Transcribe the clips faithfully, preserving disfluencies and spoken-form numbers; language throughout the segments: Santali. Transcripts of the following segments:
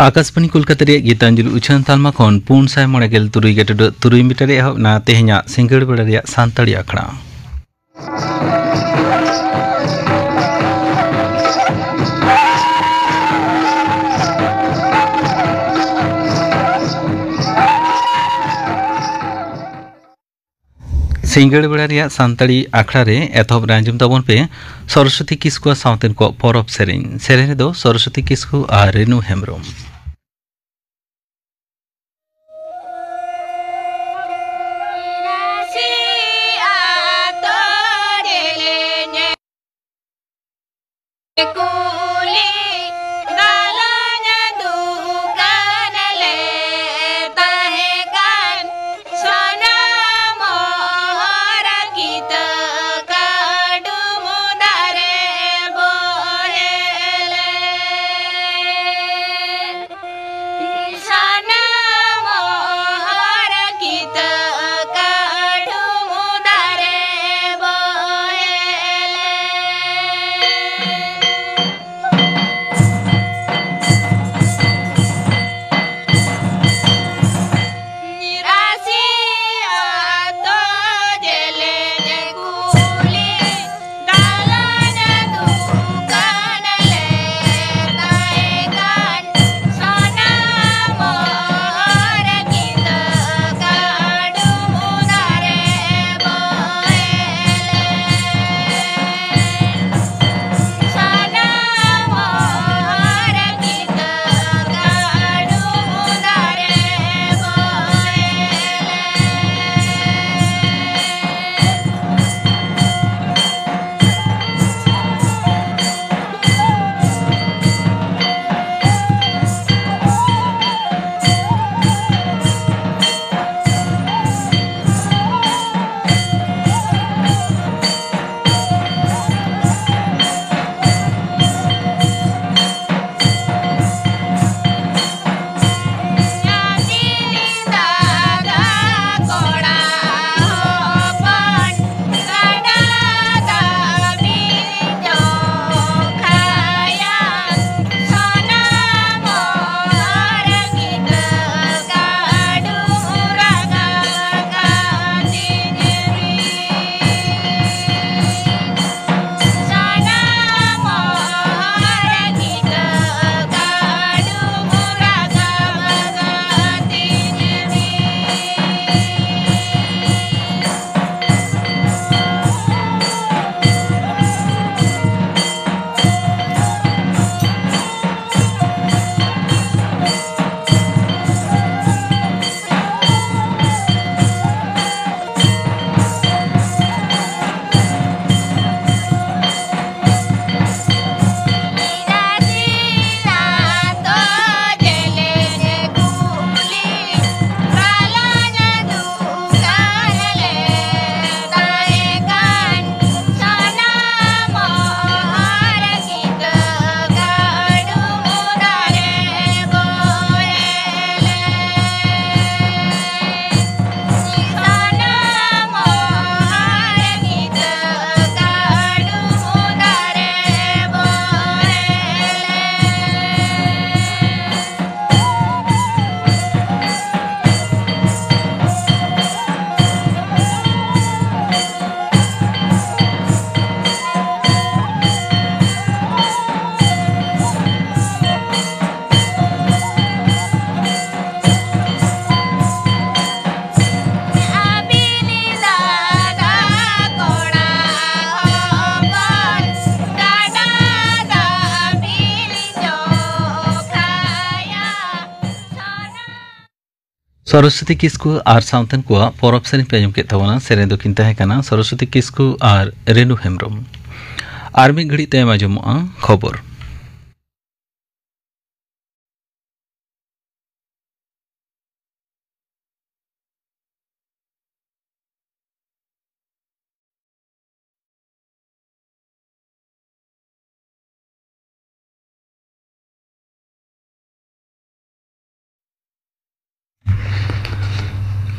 ᱟᱠᱟᱥᱵᱟᱱᱤ ᱠᱳᱞᱠᱟᱛᱟ ᱨᱮᱭᱟᱜ ᱜᱤᱛᱟᱧᱡᱚᱞᱤ ᱩᱪᱷᱟᱹᱱ ᱛᱟᱞᱢᱟ ᱠᱷᱚᱱ ᱯᱩᱱ ᱥᱟᱭ ᱢᱚᱬᱮ ᱜᱮᱞ ᱛᱩᱨᱩᱭ ᱜᱮᱴᱩᱰᱟᱹᱜ ᱛᱩᱨᱩᱭ ᱢᱤᱴᱟᱨ ᱨᱮ ᱮᱦᱚᱵ ᱮᱱᱟ ᱛᱮᱦᱮᱧᱟᱜ ᱥᱤᱸᱜᱟᱹᱲ ᱵᱮᱲᱟ ᱨᱮᱭᱟᱜ ᱥᱟᱱᱛᱟᱲᱤ ᱟᱠᱷᱲᱟ᱾ ᱥᱤᱸᱜᱟᱹᱲ ᱵᱮᱲᱟ ᱨᱮᱭᱟᱜ ᱥᱟᱱᱛᱟᱲᱤ ᱟᱠᱷᱲᱟ ᱨᱮ ᱮᱛᱚᱦᱚᱵ ᱨᱮ ᱟᱸᱡᱚᱢ ᱛᱟᱵᱚᱱ ᱯᱮ ᱥᱚᱨᱚᱥᱚᱛᱤ ᱠᱤᱥᱠᱩᱣᱟᱜ ᱥᱟᱶᱛᱮᱱ ᱠᱚᱣᱟᱜ ᱯᱚᱨᱚᱵᱽ ᱥᱮᱨᱮᱧ᱾ ᱥᱮᱨᱮᱧ ᱨᱮᱫᱚ ᱥᱚᱨᱚᱥᱚᱛᱤ ᱠᱤᱥᱠᱩ ᱟᱨ ᱨᱮᱱᱩ ᱦᱮᱢᱵᱨᱚᱢ᱾ ᱠᱩᱞᱤ ᱜᱟᱞᱟᱝ ᱫᱩᱠᱟᱱ ᱞᱮ ᱛᱟᱦᱮᱸ ᱠᱟᱱ, ᱥᱚᱱᱟ ᱢᱚᱦᱚᱨ ᱠᱤᱛᱟᱹ ᱠᱟᱰᱩᱢ ᱫᱟᱨᱮ ᱵᱚᱦᱮᱞᱮ᱾ ᱥᱚᱨᱚᱥᱚᱛᱤ ᱠᱤᱥᱠᱩ ᱟᱨ ᱥᱟᱶᱛᱮᱱ ᱠᱚᱣᱟᱜ ᱯᱚᱨᱚᱵᱽ ᱥᱮᱨᱮᱧ ᱯᱮ ᱟᱸᱡᱚᱢ ᱠᱮᱫ ᱛᱟᱵᱚᱱᱟ᱾ ᱥᱮᱨᱮᱧ ᱫᱚᱠᱤᱱ ᱛᱟᱦᱮᱸ ᱠᱟᱱᱟ ᱥᱚᱨᱚᱥᱚᱛᱤ ᱠᱤᱥᱠᱩ ᱟᱨ ᱨᱮᱱᱩ ᱦᱮᱢᱵᱨᱚᱢ᱾ ᱟᱨ ᱢᱤᱫ ᱜᱷᱟᱹᱲᱤᱡ ᱛᱟᱭᱚᱢ ᱟᱸᱡᱚᱢᱚᱜᱼᱟ ᱠᱷᱚᱵᱚᱨ᱾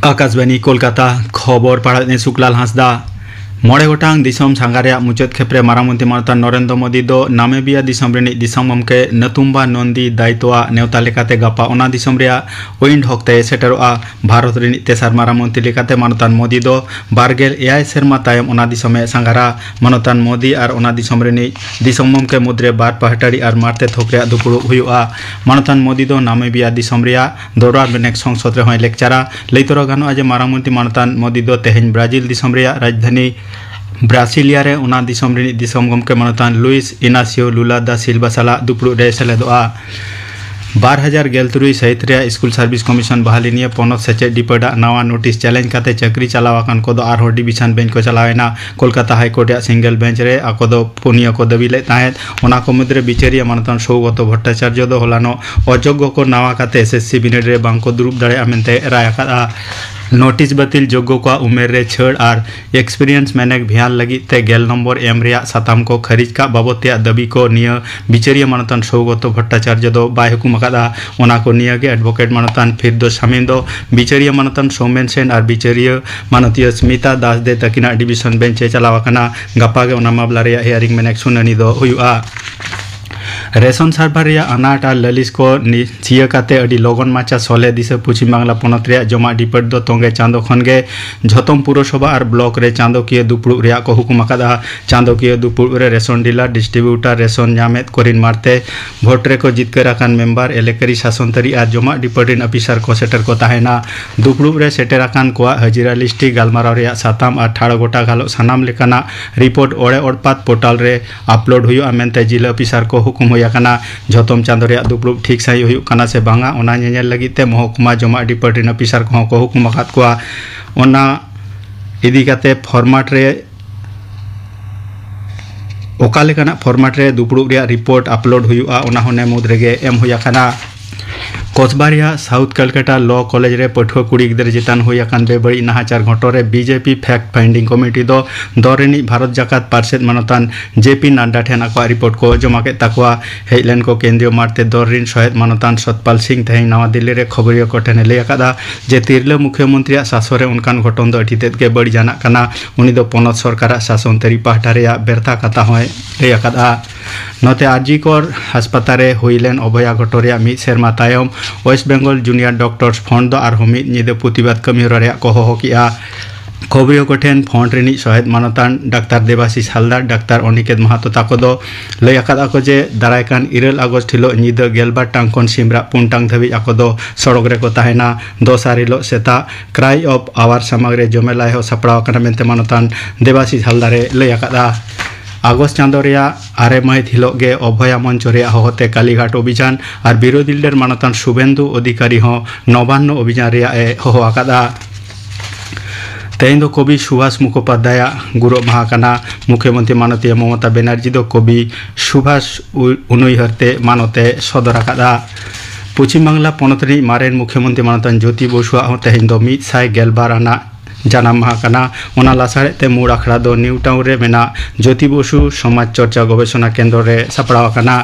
ᱟᱠᱟᱥᱵᱟᱱᱤ ᱠᱳᱞᱠᱟᱛᱟ, ᱠᱷᱚᱵᱚᱨ ᱯᱟᱲᱦᱟᱣᱮᱫ ᱟᱹᱧ ᱥᱩᱠᱞᱟᱞ ᱦᱟᱸᱥᱫᱟ᱾ ᱢᱚᱬᱮ ᱜᱚᱴᱟᱝ ᱫᱤᱥᱚᱢ ᱥᱟᱸᱜᱷᱟᱨ ᱨᱮᱭᱟᱜ ᱢᱩᱪᱟᱹᱫ ᱠᱷᱮᱯ ᱨᱮ ᱢᱟᱨᱟᱝ ᱢᱚᱱᱛᱨᱤ ᱢᱟᱱᱚᱛᱟᱱ ᱱᱚᱨᱮᱱᱫᱨᱚ ᱢᱳᱫᱤ ᱫᱚ ᱱᱟᱢᱤᱵᱤᱭᱟ ᱫᱤᱥᱚᱢ ᱨᱤᱱᱤᱡ ᱫᱤᱥᱚᱢ ᱜᱚᱢᱠᱮ ᱱᱟᱛᱩᱢᱵᱟ ᱱᱚᱱᱫᱤ ᱫᱟᱭᱛᱚ ᱟᱜ ᱱᱮᱣᱛᱟ ᱞᱮᱠᱟᱛᱮ ᱜᱟᱯᱟ ᱚᱱᱟ ᱫᱤᱥᱚᱢ ᱨᱮᱭᱟᱜ ᱣᱤᱱᱰᱦᱚᱠ ᱛᱮᱭ ᱥᱮᱴᱮᱨᱚᱜᱼᱟ᱾ ᱵᱷᱟᱨᱚᱛ ᱨᱤᱱᱤᱡ ᱛᱮᱥᱟᱨ ᱢᱟᱨᱟᱝ ᱢᱚᱱᱛᱨᱤ ᱞᱮᱠᱟᱛᱮ ᱢᱟᱱᱚᱛᱟᱱ ᱢᱳᱫᱤ ᱫᱚ ᱵᱟᱨᱜᱮᱞ ᱮᱭᱟᱭ ᱥᱮᱨᱢᱟ ᱛᱟᱭᱚᱢ ᱚᱱᱟ ᱫᱤᱥᱚᱢᱮ ᱥᱟᱸᱜᱷᱟᱨᱟ᱾ ᱢᱟᱱᱚᱛᱟᱱ ᱢᱳᱫᱤ ᱟᱨ ᱚᱱᱟ ᱫᱤᱥᱚᱢ ᱨᱤᱱᱤᱡ ᱫᱤᱥᱚᱢ ᱜᱚᱢᱠᱮ ᱢᱩᱫᱽᱨᱮ ᱵᱟᱨ ᱯᱟᱦᱴᱟᱲᱤ ᱟᱨ ᱢᱟᱨᱛᱮ ᱛᱷᱚᱠ ᱨᱮᱭᱟᱜ ᱫᱩᱯᱲᱩᱵ ᱦᱩᱭᱩᱜᱼᱟ᱾ ᱢᱟᱱᱚᱛᱟᱱ ᱢᱳᱫᱤ ᱫᱚ ᱱᱟᱢᱤᱵᱤᱭᱟ ᱫᱤᱥᱚᱢ ᱨᱮᱭᱟᱜ ᱫᱚᱨᱵᱟᱨ ᱵᱮᱱᱮᱠ ᱥᱚᱝᱥᱚᱫ ᱨᱮᱦᱚᱸᱭ ᱞᱮᱠᱪᱟᱨᱟ᱾ ᱞᱟᱹᱭ ᱛᱚᱨᱟ ᱜᱟᱱᱚᱜᱼᱟ ᱡᱮ ᱢᱟᱨᱟᱝ ᱢᱚᱱᱛᱨᱤ ᱢᱟᱱᱚᱛᱟᱱ ᱢᱳᱫᱤ ᱫᱚ ᱛᱮᱦᱮᱧ ᱵᱨᱟᱡᱤᱞ ᱫᱤᱥᱚᱢ ᱨᱮᱭᱟᱜ ᱨᱟᱡᱽᱫᱷᱟᱱᱤ ᱵᱨᱟᱥᱤᱞᱤᱭᱟ ᱨᱮ ᱚᱱᱟ ᱫᱤᱥᱚᱢ ᱨᱤᱱᱤᱡ ᱫᱤᱥᱚᱢ ᱜᱚᱢᱠᱮ ᱢᱟᱱᱚᱛᱟᱱ ᱞᱩᱭᱤᱥ ᱤᱱᱟᱥᱤᱭᱳ ᱞᱩᱞᱟ ᱫᱟ ᱥᱤᱞᱵᱟ ᱥᱟᱞᱟᱜ ᱫᱩᱯᱲᱩᱵ ᱨᱮᱭ ᱥᱮᱞᱮᱫᱚᱜᱼᱟ᱾ ᱵᱟᱨ ᱦᱟᱡᱟᱨ ᱜᱮᱞ ᱛᱩᱨᱩᱭ ᱥᱟᱹᱦᱤᱛ ᱨᱮᱭᱟᱜ ᱥᱠᱩᱞ ᱥᱟᱨᱵᱷᱤᱥ ᱠᱚᱢᱤᱥᱚᱱ ᱵᱟᱦᱟᱞᱤ ᱱᱤᱭᱟᱹ ᱯᱚᱱᱚᱛ ᱥᱮᱪᱮᱫ ᱰᱤᱯᱟᱨᱴ ᱟᱜ ᱱᱟᱣᱟ ᱱᱳᱴᱤᱥ ᱪᱮᱞᱮᱧᱡᱽ ᱠᱟᱛᱮ ᱪᱟᱹᱠᱨᱤ ᱪᱟᱞᱟᱣ ᱟᱠᱟᱱ ᱠᱚᱫᱚ ᱟᱨᱦᱚᱸ ᱰᱤᱵᱤᱥᱚᱱ ᱵᱮᱧᱪ ᱠᱚ ᱪᱟᱞᱟᱣ ᱮᱱᱟ᱾ ᱠᱳᱞᱠᱟᱛᱟ ᱦᱟᱭ ᱠᱳᱨᱴ ᱨᱮᱭᱟᱜ ᱥᱤᱝᱜᱮᱞ ᱵᱮᱧᱪ ᱨᱮ ᱟᱠᱚ ᱫᱚ ᱯᱩᱱᱭᱟᱹ ᱠᱚ ᱫᱟᱹᱵᱤ ᱞᱮᱫ ᱛᱟᱦᱮᱸᱫ᱾ ᱚᱱᱟ ᱠᱚ ᱢᱩᱫᱽᱨᱮ ᱵᱤᱪᱟᱹᱨᱤᱭᱟᱹ ᱢᱟᱱᱚᱛᱟᱱ ᱥᱳᱣᱜᱚᱛᱚ ᱵᱷᱚᱴᱴᱟᱪᱟᱨᱡᱚ ᱫᱚ ᱦᱚᱞᱟᱱᱚᱜ ᱚᱡᱳᱜᱽᱜᱚ ᱠᱚ ᱱᱟᱣᱟ ᱠᱟᱛᱮ ᱮᱥ ᱮᱥ ᱥᱤ ᱵᱤᱱᱤᱰ ᱨᱮ ᱵᱟᱝ ᱠᱚ ᱫᱩᱲᱩᱵ ᱫᱟᱲᱮᱭᱟᱜᱼᱟ ᱢᱮᱱᱛᱮ ᱨᱟᱭ ᱟᱠᱟᱫᱼᱟ᱾ ᱱᱳᱴᱤᱥ ᱵᱟᱹᱛᱤᱞ ᱡᱳᱜᱽᱜᱚ ᱠᱚᱣᱟᱜ ᱩᱢᱮᱨ ᱨᱮ ᱪᱷᱟᱹᱲ ᱟᱨ ᱮᱠᱥᱯᱮᱨᱤᱭᱮᱱᱥ ᱢᱮᱱᱮᱠ ᱵᱷᱮᱭᱟᱱ ᱞᱟᱹᱜᱤᱫ ᱛᱮ ᱜᱮᱞ ᱱᱚᱢᱵᱚᱨ ᱮᱢ ᱨᱮᱭᱟᱜ ᱥᱟᱛᱟᱢ ᱠᱚ ᱠᱷᱟᱹᱨᱤᱡ ᱠᱟᱜ ᱵᱟᱵᱚᱫ ᱛᱮᱭᱟᱜ ᱫᱟᱹᱵᱤ ᱠᱚ ᱱᱤᱭᱟᱹ ᱵᱤᱪᱟᱹᱨᱤᱭᱟᱹ ᱢᱟᱱᱚᱛᱟᱱ ᱥᱳᱣᱜᱚᱛᱚ ᱵᱷᱚᱴᱴᱟᱪᱟᱨᱡᱚ ᱫᱚ ᱵᱟᱭ ᱦᱩᱠᱩᱢ ᱟᱠᱟᱫᱼᱟ᱾ ᱚᱱᱟ ᱠᱚ ᱱᱤᱭᱟᱹ ᱜᱮ ᱮᱰᱵᱷᱳᱠᱮᱴ ᱢᱟᱱᱚᱛᱟᱱ ᱯᱷᱤᱨᱫᱳᱥ ᱥᱟᱢᱤᱢ ᱫᱚ ᱵᱤᱪᱟᱹᱨᱤᱭᱟᱹ ᱢᱟᱱᱚᱛᱟᱱ ᱥᱳᱢᱮᱱ ᱥᱮᱱ ᱟᱨ ᱵᱤᱪᱟᱹᱨᱤᱭᱟᱹ ᱢᱟᱱᱚᱛᱤᱭᱟᱹ ᱥᱢᱤᱛᱟ ᱫᱟᱥ ᱫᱮ ᱛᱟᱹᱠᱤᱱᱟᱜ ᱰᱤᱵᱤᱥᱚᱱ ᱵᱮᱧᱪ ᱮ ᱪᱟᱞᱟᱣ ᱟᱠᱟᱱᱟ᱾ ᱜᱟᱯᱟ ᱜᱮ ᱚᱱᱟ ᱢᱟᱢᱞᱟ ᱨᱮᱭᱟᱜ ᱦᱤᱭᱟᱨᱤᱝ ᱢᱮᱱᱮᱠ ᱥᱩᱱᱟᱹᱱᱤ ᱫᱚ ᱦᱩᱭᱩᱜᱼᱟ᱾ ᱨᱮᱥᱚᱱ ᱥᱟᱨᱵᱷᱟᱨ ᱨᱮᱭᱟᱜ ᱟᱱᱟᱴ ᱟᱨ ᱞᱟᱹᱞᱤᱥ ᱠᱚ ᱱᱤ-, ᱪᱤᱭᱟᱹ ᱠᱟᱛᱮ ᱟᱹᱰᱤ ᱞᱚᱜᱚᱱ ᱢᱟᱪᱷᱟ ᱥᱚᱞᱦᱮ ᱫᱤᱥᱟᱹ ᱯᱚᱪᱷᱤᱢ ᱵᱟᱝᱞᱟ ᱯᱚᱱᱚᱛ ᱨᱮᱭᱟᱜ ᱡᱚᱢᱟᱜ ᱰᱤᱯᱟᱨᱴ ᱫᱚ ᱛᱚᱸᱜᱮ ᱪᱟᱸᱫᱚ ᱠᱷᱚᱱ ᱜᱮ ᱡᱷᱚᱛᱚᱢ ᱯᱩᱨᱚᱥᱚᱵᱷᱟ ᱟᱨ ᱵᱞᱚᱠ ᱨᱮ ᱪᱟᱸᱫᱚᱠᱤᱭᱟᱹ ᱫᱩᱯᱲᱩᱵ ᱨᱮᱭᱟᱜ ᱠᱚ ᱦᱩᱠᱩᱢ ᱟᱠᱟᱫᱼᱟ᱾ ᱪᱟᱸᱫᱚᱠᱤᱭᱟᱹ ᱫᱩᱯᱲᱩᱵ ᱨᱮ ᱨᱮᱥᱚᱱ ᱰᱤᱞᱟᱨ, ᱰᱤᱥᱴᱨᱤᱵᱤᱭᱩᱴᱟᱨ, ᱨᱮᱥᱚᱱ ᱧᱟᱢᱮᱫ ᱠᱚᱨᱤᱱ ᱢᱟᱨᱛᱮ, ᱵᱷᱳᱴ ᱨᱮᱠᱚ ᱡᱤᱛᱠᱟᱹᱨ ᱟᱠᱟᱱ ᱢᱮᱢᱵᱟᱨ, ᱮᱞᱮᱠᱟᱨᱤ ᱥᱟᱥᱚᱱ ᱛᱟᱹᱨᱤ ᱟᱨ ᱡᱚᱢᱟᱜ ᱰᱤᱯᱟᱨᱴ ᱨᱤᱱ ᱚᱯᱷᱤᱥᱟᱨ ᱠᱚ ᱥᱮᱴᱮᱨ ᱠᱚ ᱛᱟᱦᱮᱸᱱᱟ᱾ ᱫᱩᱯᱲᱩᱵ ᱨᱮ ᱥᱮᱴᱮᱨ ᱟᱠᱟᱱ ᱠᱚᱣᱟᱜ ᱦᱟᱹᱡᱤᱨᱟ ᱞᱤᱥᱴᱤ, ᱜᱟᱞᱢᱟᱨᱟᱣ ᱨᱮᱭᱟᱜ ᱥᱟᱛᱟᱢ ᱟᱨ ᱴᱷᱟᱲᱚ ᱜᱚᱴᱟ ᱜᱟᱞᱚᱜ ᱥᱟᱱᱟᱢ ᱞᱮᱠᱟᱱᱟᱜ ᱨᱤᱯᱳᱨᱴ ᱚᱲᱮ ᱚᱲᱯᱟᱛ ᱯᱳᱨᱴᱟᱞ ᱨᱮ ᱟᱯᱞᱳᱰ ᱦᱩᱭᱩᱜᱼᱟ ᱢᱮᱱᱛᱮ ᱡᱤᱞᱟᱹ ᱚᱯᱷᱤᱥᱟᱨ ᱠᱚ ᱦᱩᱠᱩᱢ ᱦᱩᱠᱩᱢ ᱦᱩᱭ ᱟᱠᱟᱱᱟ᱾ ᱡᱷᱚᱛᱚᱢ ᱪᱟᱸᱫᱳ ᱨᱮᱭᱟᱜ ᱫᱩᱯᱲᱩᱵ ᱴᱷᱤᱠ ᱥᱟᱺᱦᱤᱡ ᱦᱩᱭᱩᱜ ᱠᱟᱱᱟ ᱥᱮ ᱵᱟᱝᱟ, ᱚᱱᱟ ᱧᱮᱧᱮᱞ ᱞᱟᱹᱜᱤᱫ ᱛᱮ ᱢᱚᱦᱚᱠᱩᱢᱟ ᱡᱚᱢᱟᱜ ᱰᱤᱯᱟᱨᱴᱢᱮᱱᱴ ᱨᱮᱱ ᱚᱯᱷᱤᱥᱟᱨ ᱠᱚᱦᱚᱸ ᱠᱚ ᱦᱩᱠᱩᱢ ᱟᱠᱟᱫ ᱠᱚᱣᱟ᱾ ᱚᱱᱟ ᱤᱫᱤ ᱠᱟᱛᱮ ᱯᱷᱚᱨᱢᱟᱴ ᱨᱮ, ᱚᱠᱟ ᱞᱮᱠᱟᱱᱟᱜ ᱯᱷᱚᱨᱢᱟᱴ ᱨᱮ ᱫᱩᱯᱲᱩᱵ ᱨᱮᱭᱟᱜ ᱨᱤᱯᱳᱨᱴ ᱟᱯᱞᱳᱰ ᱦᱩᱭᱩᱜᱼᱟ, ᱚᱱᱟ ᱦᱚᱸ ᱱᱮ ᱢᱩᱫᱽ ᱨᱮᱜᱮ ᱮᱢ ᱦᱩᱭ ᱟᱠᱟᱱᱟ᱾ ᱠᱚᱥᱵᱟ ᱨᱮᱭᱟᱜ ᱥᱟᱣᱩᱛᱷ ᱠᱟᱞᱠᱟᱴᱟ ᱞᱚ ᱠᱚᱞᱮᱡᱽ ᱨᱮ ᱯᱟᱹᱴᱷᱩᱣᱟᱹ ᱠᱩᱲᱤ ᱜᱤᱫᱽᱨᱟᱹ ᱪᱮᱛᱟᱱ ᱦᱩᱭ ᱟᱠᱟᱱ ᱵᱮᱵᱟᱹᱲᱤᱡ ᱱᱟᱦᱟᱪᱟᱨ ᱜᱷᱚᱴᱚᱱ ᱨᱮ ᱵᱤᱡᱮᱯᱤ ᱯᱷᱮᱠᱴ ᱯᱷᱟᱭᱤᱱᱰᱤᱝ ᱠᱚᱢᱤᱴᱤ ᱫᱚ ᱫᱚᱞ ᱨᱤᱱᱤᱡ ᱵᱷᱟᱨᱚᱛ ᱡᱟᱠᱟᱛ ᱯᱟᱨᱥᱮᱛ ᱢᱟᱱᱚᱛᱟᱱ ᱡᱮ ᱯᱤ ᱱᱟᱰᱰᱟ ᱴᱷᱮᱱ ᱟᱠᱚᱣᱟᱜ ᱨᱤᱯᱳᱨᱴ ᱠᱚ ᱡᱚᱢᱟ ᱠᱮᱫ ᱛᱟᱠᱚᱣᱟ᱾ ᱦᱮᱡ ᱞᱮᱱ ᱠᱚ ᱠᱮᱱᱫᱨᱤᱭᱚ ᱢᱟᱴᱷ ᱛᱮ ᱫᱚᱞ ᱨᱤᱱ ᱥᱚᱦᱮᱫ ᱢᱟᱱᱚᱛᱟᱱ ᱥᱚᱛᱯᱟᱞ ᱥᱤᱝ ᱛᱮᱦᱮᱧ ᱱᱟᱣᱟ ᱫᱤᱞᱞᱤ ᱨᱮ ᱠᱷᱚᱵᱚᱨᱤᱭᱟᱹ ᱠᱚ ᱴᱷᱮᱱ ᱮ ᱞᱟᱹᱭ ᱟᱠᱟᱫᱟ ᱡᱮ ᱛᱤᱨᱞᱟᱹ ᱢᱩᱠᱷᱭᱟᱹ ᱢᱚᱱᱛᱨᱤᱭᱟᱜ ᱥᱟᱥᱚᱱ ᱨᱮ ᱚᱱᱠᱟᱱ ᱜᱷᱚᱴᱚᱱ ᱫᱚ ᱟᱹᱰᱤ ᱛᱮᱫ ᱜᱮ ᱵᱟᱹᱲᱤᱡ ᱟᱱᱟᱜ ᱠᱟᱱᱟ᱾ ᱩᱱᱤ ᱫᱚ ᱯᱚᱱᱚᱛ ᱥᱚᱨᱠᱟᱨᱟᱜ ᱥᱟᱥᱚᱱ ᱛᱟᱹᱨᱤ ᱯᱟᱦᱴᱟ ᱨᱮᱭᱟᱜ ᱵᱮᱨᱛᱷᱟ ᱠᱟᱛᱷᱟ ᱦᱚᱸᱭ ᱞᱟᱹᱭ ᱟᱠᱟᱫᱼᱟ᱾ ᱱᱚᱛᱮ ᱟᱨᱡᱤ ᱠᱚᱨ ᱦᱟᱥᱯᱟᱛᱟᱞ ᱨᱮ ᱦᱩᱭ ᱞᱮᱱ ᱚᱵᱷᱚᱭᱟ ᱜᱷᱚᱴᱚᱱ ᱨᱮᱭᱟᱜ ᱢᱤᱫ ᱥᱮᱨᱢᱟ ᱛᱟᱭᱚᱢ ᱳᱭᱮᱥᱴ ᱵᱮᱝᱜᱚᱞ ᱡᱩᱱᱤᱭᱟᱨ ᱰᱚᱠᱴᱚᱨᱥ ᱯᱷᱨᱚᱱᱴ ᱫᱚ ᱟᱨᱦᱚᱸ ᱢᱤᱫ ᱧᱤᱫᱟᱹ ᱯᱨᱚᱛᱤᱵᱟᱫ ᱠᱟᱹᱢᱤᱦᱚᱨᱟ ᱨᱮᱭᱟᱜ ᱠᱚ ᱦᱚᱦᱚ ᱠᱮᱫᱼᱟ᱾ ᱠᱷᱚᱵᱚᱨᱤᱭᱟᱹ ᱠᱚ ᱴᱷᱮᱱ ᱯᱷᱨᱚᱱᱴ ᱨᱤᱱᱤᱡ ᱥᱚᱦᱮᱫ ᱢᱟᱱᱚᱛᱟᱱ ᱰᱟᱠᱛᱟᱨ ᱫᱮᱵᱟᱥᱤᱥ ᱦᱟᱞᱫᱟᱨ, ᱰᱟᱠᱛᱟᱨ ᱚᱱᱤᱠᱮᱛ ᱢᱟᱦᱟᱛᱚ ᱛᱟᱠᱚ ᱫᱚ ᱞᱟᱹᱭ ᱟᱠᱟᱫᱼᱟ ᱠᱚ ᱡᱮ ᱫᱟᱨᱟᱭ ᱠᱟᱱ ᱤᱨᱟᱹᱞ ᱟᱜᱚᱥᱴ ᱦᱤᱞᱚᱜ ᱧᱤᱫᱟᱹ ᱜᱮᱞᱵᱟᱨ ᱴᱟᱝ ᱠᱷᱚᱱ ᱥᱤᱢᱨᱟᱜ ᱯᱩᱱ ᱴᱟᱝ ᱫᱷᱟᱹᱵᱤᱡ ᱟᱠᱚ ᱫᱚ ᱥᱚᱲᱚᱠ ᱨᱮᱠᱚ ᱛᱟᱦᱮᱱᱟ᱾ ᱫᱚᱥᱟᱨ ᱦᱤᱞᱚᱜ ᱥᱮᱛᱟᱜ ᱠᱨᱟᱭ ᱚᱯᱷ ᱟᱣᱟᱨ ᱥᱟᱢᱟᱝ ᱨᱮ ᱡᱚᱢᱮᱞᱟᱭ ᱦᱚᱸ ᱥᱟᱯᱲᱟᱣ ᱟᱠᱟᱱᱟ ᱢᱮᱱᱛᱮ ᱢᱟᱱᱚᱛᱟᱱ ᱫᱮᱵᱟᱥᱤᱥ ᱦᱟᱞᱫᱟᱨ ᱮ ᱞᱟᱹᱭ ᱟᱠᱟᱫᱼᱟ᱾ ᱟᱜᱚᱥᱴ ᱪᱟᱸᱫᱚ ᱨᱮᱭᱟᱜ ᱟᱨᱮ ᱢᱟᱹᱦᱤᱛ ᱦᱤᱞᱚᱜ ᱜᱮ ᱚᱵᱷᱚᱭᱟ ᱢᱚᱧᱪᱚ ᱨᱮᱭᱟᱜ ᱦᱚᱦᱚᱛᱮ ᱠᱟᱞᱤᱜᱷᱟᱴ ᱚᱵᱷᱤᱡᱟᱱ ᱟᱨ ᱵᱤᱨᱳᱫᱷᱤ ᱞᱤᱰᱟᱨ ᱢᱟᱱᱚᱛᱟᱱ ᱥᱩᱵᱮᱱᱫᱩ ᱚᱫᱷᱤᱠᱟᱨᱤ ᱦᱚᱸ ᱱᱚᱵᱟᱱᱱᱚ ᱚᱵᱷᱤᱡᱟᱱ ᱨᱮᱭᱟᱜ ᱮ ᱦᱚᱦᱚ ᱟᱠᱟᱫᱼᱟ᱾ ᱛᱮᱦᱮᱧ ᱫᱚ ᱠᱚᱵᱤ ᱥᱩᱵᱷᱟᱥ ᱢᱩᱠᱷᱳᱯᱟᱫᱽᱫᱷᱟᱭᱟᱜ ᱜᱩᱨᱩ ᱢᱟᱦᱟ ᱠᱟᱱᱟ᱾ ᱢᱩᱠᱷᱭᱚᱢᱚᱱᱛᱨᱤ ᱢᱟᱱᱚᱛᱤᱭᱟᱹ ᱢᱚᱢᱚᱛᱟ ᱵᱮᱱᱟᱨᱡᱤ ᱫᱚ ᱠᱚᱵᱤ ᱥᱩᱵᱷᱟᱥ ᱩ-, ᱩᱱᱩᱭᱦᱟᱹᱨ ᱛᱮ ᱢᱟᱱᱚᱛ ᱮ ᱥᱚᱫᱚᱨ ᱟᱠᱟᱫᱼᱟ᱾ ᱯᱚᱪᱷᱤᱢ ᱵᱟᱝᱞᱟ ᱯᱚᱱᱚᱛ ᱨᱤᱱᱤᱡ ᱢᱟᱨᱮᱱ ᱢᱩᱠᱷᱭᱚᱢᱚᱱᱛᱨᱤ ᱢᱟᱱᱚᱛᱟᱱ ᱡᱳᱛᱤ ᱵᱚᱥᱩᱣᱟᱜ ᱦᱚᱸ ᱛᱮᱦᱮᱧ ᱫᱚ ᱢᱤᱫ ᱥᱟᱭ ᱜᱮᱞ ᱵᱟᱨ ᱟᱱᱟᱜ ᱡᱟᱱᱟᱢ ᱢᱟᱦᱟ ᱠᱟᱱᱟ᱾ ᱚᱱᱟ ᱞᱟᱥᱟᱲᱦᱮᱫ ᱛᱮ ᱢᱩᱲ ᱟᱠᱷᱲᱟ ᱫᱚ ᱱᱤᱭᱩ ᱴᱟᱣᱩᱱ ᱨᱮ ᱢᱮᱱᱟᱜ ᱡᱳᱛᱤ ᱵᱚᱥᱩ ᱥᱚᱢᱟᱡᱽ ᱪᱚᱨᱪᱟ ᱜᱚᱵᱮᱥᱚᱱᱟ ᱠᱮᱱᱫᱨᱚ ᱨᱮ ᱥᱟᱯᱲᱟᱣ ᱟᱠᱟᱱᱟ᱾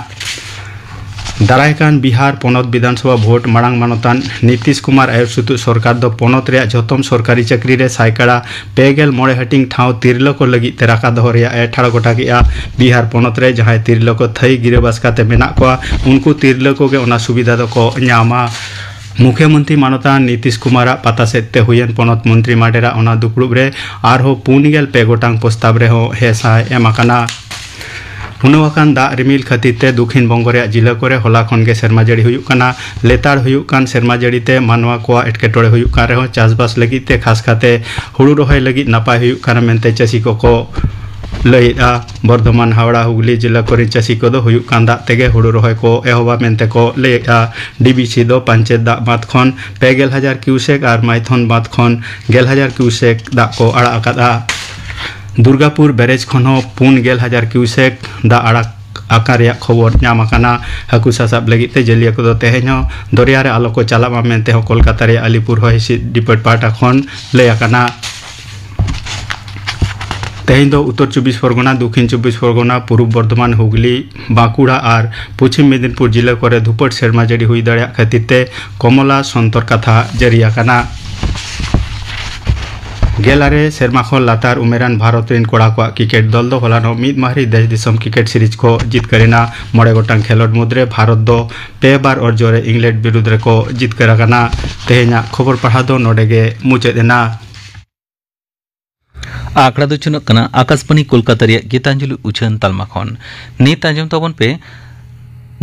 ᱫᱟᱨᱟᱭ ᱠᱟᱱ ᱵᱤᱦᱟᱨ ᱯᱚᱱᱚᱛ ᱵᱤᱫᱷᱟᱱ ᱥᱚᱵᱷᱟ ᱵᱷᱳᱴ ᱢᱟᱲᱟᱝ ᱢᱟᱱᱚᱛᱟᱱ ᱱᱤᱛᱤᱥ ᱠᱩᱢᱟᱨ ᱟᱭᱩᱨ ᱥᱩᱛᱩᱜ ᱥᱚᱨᱠᱟᱨ ᱫᱚ ᱯᱚᱱᱚᱛ ᱨᱮᱭᱟᱜ ᱡᱷᱚᱛᱚᱢ ᱥᱚᱨᱠᱟᱨᱤ ᱪᱟᱹᱠᱨᱤ ᱨᱮ ᱥᱟᱭᱠᱟᱲᱟ ᱯᱮ ᱜᱮᱞ ᱢᱚᱬᱮ ᱦᱟᱹᱴᱤᱧ ᱴᱷᱟᱶ ᱛᱤᱨᱞᱟᱹ ᱠᱚ ᱞᱟᱹᱜᱤᱫ ᱛᱮ ᱨᱟᱠᱟ ᱫᱚᱦᱚ ᱨᱮᱭᱟᱜ ᱮ ᱴᱷᱟᱲᱚ ᱜᱚᱴᱟ ᱠᱮᱫᱼᱟ᱾ ᱵᱤᱦᱟᱨ ᱯᱚᱱᱚᱛ ᱨᱮ ᱡᱟᱦᱟᱸᱭ ᱛᱤᱨᱞᱟᱹ ᱠᱚ ᱛᱷᱟᱹᱭᱤ ᱜᱤᱨᱟᱹᱵᱟᱥ ᱠᱟᱛᱮ ᱢᱮᱱᱟᱜ ᱠᱚᱣᱟ, ᱩᱱᱠᱩ ᱛᱤᱨᱞᱟᱹ ᱠᱚᱜᱮ ᱚᱱᱟ ᱥᱩᱵᱤᱫᱷᱟ ᱫᱚᱠᱚ ᱧᱟᱢᱟ᱾ ᱢᱩᱠᱷᱭᱚᱢᱚᱱᱛᱨᱤ ᱢᱟᱱᱚᱛᱟᱱ ᱱᱤᱛᱤᱥ ᱠᱩᱢᱟᱨᱟᱜ ᱯᱟᱛᱟ ᱥᱮᱫ ᱛᱮ ᱦᱩᱭᱮᱱ ᱯᱚᱱᱚᱛ ᱢᱚᱱᱛᱨᱤ ᱢᱟᱰᱮᱨᱟ ᱚᱱᱟ ᱫᱩᱯᱲᱩᱵ ᱨᱮ ᱟᱨᱦᱚᱸ ᱯᱩᱱ ᱜᱮᱞ ᱯᱮ ᱜᱚᱴᱟᱝ ᱯᱨᱚᱥᱛᱟᱵ ᱨᱮᱦᱚᱸ ᱦᱮᱸ ᱥᱟᱭ ᱮᱢ ᱟᱠᱟᱱᱟ᱾ ᱩᱱᱟᱹᱣ ᱟᱠᱟᱱ ᱫᱟᱜ ᱨᱤᱢᱤᱞ ᱠᱷᱟᱹᱛᱤᱨ ᱛᱮ ᱫᱚᱠᱷᱤᱱ ᱵᱚᱝᱜᱚ ᱨᱮᱭᱟᱜ ᱡᱤᱞᱟᱹ ᱠᱚᱨᱮ ᱦᱚᱞᱟ ᱠᱷᱚᱱ ᱜᱮ ᱥᱮᱨᱢᱟ ᱡᱟᱹᱲᱤ ᱦᱩᱭᱩᱜ ᱠᱟᱱᱟ᱾ ᱞᱮᱛᱟᱲ ᱦᱩᱭᱩᱜ ᱠᱟᱱ ᱥᱮᱨᱢᱟ ᱡᱟᱹᱲᱤ ᱛᱮ ᱢᱟᱱᱣᱟ ᱠᱚᱣᱟᱜ ᱮᱴᱠᱮᱴᱚᱬᱮ ᱦᱩᱭᱩᱜ ᱠᱟᱱ ᱨᱮᱦᱚᱸ ᱪᱟᱥᱵᱟᱥ ᱞᱟᱹᱜᱤᱫ ᱛᱮ ᱠᱷᱟᱥ ᱠᱟᱛᱮ ᱦᱩᱲᱩ ᱨᱚᱦᱚᱭ ᱞᱟᱹᱜᱤᱫ ᱱᱟᱯᱟᱭ ᱦᱩᱭᱩᱜ ᱠᱟᱱᱟ ᱢᱮᱱᱛᱮ ᱪᱟᱹᱥᱤ ᱠᱚᱠᱚ ᱞᱟᱹᱭᱮᱫᱼᱟ᱾ ᱵᱚᱨᱫᱷᱚᱢᱟᱱ, ᱦᱟᱣᱲᱟ, ᱦᱩᱜᱽᱞᱤ ᱡᱮᱞᱟ ᱠᱚᱨᱮᱱ ᱪᱟᱹᱥᱤ ᱠᱚᱫᱚ ᱦᱩᱭᱩᱜ ᱠᱟᱱ ᱫᱟᱜ ᱛᱮᱜᱮ ᱦᱩᱲᱩ ᱨᱚᱦᱚᱭ ᱠᱚ ᱮᱦᱚᱵᱟ ᱢᱮᱱᱛᱮ ᱠᱚ ᱞᱟᱹᱭᱮᱫᱼᱟ᱾ ᱰᱤᱵᱤᱥᱤ ᱫᱚ ᱯᱟᱧᱪᱮᱛ ᱫᱟᱜ ᱵᱟᱸᱫᱷ ᱠᱷᱚᱱ ᱯᱮ ᱜᱮᱞ ᱦᱟᱡᱟᱨ ᱠᱤᱭᱩᱥᱮᱠ ᱟᱨ ᱢᱟᱭᱛᱷᱚᱱ ᱵᱟᱸᱫᱷ ᱠᱷᱚᱱ ᱜᱮᱞ ᱦᱟᱡᱟᱨ ᱠᱤᱭᱩᱥᱮᱠ ᱫᱟᱜ ᱠᱚ ᱟᱲᱟᱜ ᱟᱠᱟᱫᱼᱟ᱾ ᱫᱩᱨᱜᱟᱯᱩᱨ ᱵᱮᱨᱮᱡᱽ ᱠᱷᱚᱱ ᱦᱚᱸ ᱯᱩᱱ ᱜᱮᱞ ᱦᱟᱡᱟᱨ ᱠᱤᱭᱩᱥᱮᱠ ᱫᱟᱜ ᱟᱲᱟᱜ ᱟᱠᱟᱱ ᱨᱮᱭᱟᱜ ᱠᱷᱚᱵᱚᱨ ᱧᱟᱢ ᱟᱠᱟᱱᱟ᱾ ᱦᱟᱹᱠᱩ ᱥᱟᱥᱟᱵ ᱞᱟᱹᱜᱤᱫ ᱛᱮ ᱡᱟᱹᱞᱤᱭᱟᱹ ᱠᱚᱫᱚ ᱛᱮᱦᱮᱧ ᱦᱚᱸ ᱫᱚᱨᱭᱟ ᱨᱮ ᱟᱞᱚ ᱠᱚ ᱪᱟᱞᱟᱜ ᱢᱟ ᱢᱮᱱᱛᱮ ᱦᱚᱸ ᱠᱳᱞᱠᱟᱛᱟ ᱨᱮᱭᱟᱜ ᱟᱞᱤᱯᱩᱨ ᱦᱚᱭ ᱦᱤᱸᱥᱤᱫ ᱰᱤᱯᱟᱨᱴ ᱯᱟᱦᱴᱟ ᱠᱷᱚᱱ ᱞᱟᱹᱭ ᱟᱠᱟᱱᱟ᱾ ᱛᱮᱦᱮᱧ ᱫᱚ ᱩᱛᱛᱚᱨ ᱪᱚᱵᱵᱤᱥ ᱯᱚᱨᱜᱚᱱᱟ, ᱫᱚᱠᱷᱤᱱ ᱪᱚᱵᱵᱤᱥ ᱯᱚᱨᱜᱚᱱᱟ, ᱯᱩᱨᱩᱵ ᱵᱚᱨᱫᱷᱚᱢᱟᱱ, ᱦᱩᱜᱽᱞᱤ, ᱵᱟᱸᱠᱩᱲᱟ ᱟᱨ ᱯᱚᱪᱷᱤᱢ ᱢᱮᱫᱤᱱᱯᱩᱨ ᱡᱤᱞᱟᱹ ᱠᱚᱨᱮ ᱫᱷᱩᱯᱟᱹᱴ ᱥᱮᱨᱢᱟ ᱡᱟᱹᱲᱤ ᱦᱩᱭ ᱫᱟᱲᱮᱭᱟᱜ ᱠᱷᱟᱹᱛᱤᱨ ᱛᱮ ᱠᱚᱢᱚᱞᱟ ᱥᱚᱱᱛᱚᱨ ᱠᱟᱛᱷᱟ ᱡᱟᱹᱨᱤ ᱟᱠᱟᱱᱟ᱾ ᱜᱮᱞ ᱟᱨᱮ ᱥᱮᱨᱢᱟ ᱠᱷᱚᱱ ᱞᱟᱛᱟᱨ ᱩᱢᱮᱨᱟᱱ ᱵᱷᱟᱨᱚᱛ ᱨᱮᱱ ᱠᱚᱲᱟ ᱠᱚᱣᱟᱜ ᱠᱨᱤᱠᱮᱴ ᱫᱚᱞ ᱫᱚ ᱦᱚᱞᱟᱱᱚᱜ ᱢᱤᱫ ᱢᱟᱹᱦᱨᱤ ᱫᱮᱥ ᱫᱤᱥᱚᱢ ᱠᱨᱤᱠᱮᱴ ᱥᱤᱨᱤᱡᱽ ᱠᱚ ᱡᱤᱛᱠᱟᱹᱨ ᱮᱱᱟ᱾ ᱢᱚᱬᱮ ᱜᱚᱴᱟᱝ ᱠᱷᱮᱞᱳᱰ ᱢᱩᱫᱽᱨᱮ ᱵᱷᱟᱨᱚᱛ ᱫᱚ ᱯᱮ ᱵᱟᱨ ᱚᱨᱡᱚ ᱨᱮ ᱤᱝᱞᱮᱱᱰ ᱵᱤᱨᱩᱫᱽ ᱨᱮᱠᱚ ᱡᱤᱛᱠᱟᱹᱨ ᱟᱠᱟᱱᱟ᱾ ᱛᱮᱦᱮᱧᱟᱜ ᱠᱷᱚᱵᱚᱨ ᱯᱟᱲᱦᱟᱣ ᱫᱚ ᱱᱚᱰᱮ ᱜᱮ ᱢᱩᱪᱟᱹᱫ ᱮᱱᱟ᱾ ᱟᱠᱷᱲᱟ ᱫᱚ ᱪᱷᱩᱱᱟᱹᱜ ᱠᱟᱱᱟ ᱟᱠᱟᱥᱵᱟᱱᱤ ᱠᱳᱞᱠᱟᱛᱟ ᱨᱮᱭᱟᱜ ᱜᱤᱛᱟᱧᱡᱚᱞᱤ ᱩᱪᱷᱟᱹᱱ ᱛᱟᱞᱢᱟ ᱠᱷᱚᱱ᱾ ᱱᱤᱛ ᱟᱸᱡᱚᱢ ᱛᱟᱵᱚᱱ ᱯᱮ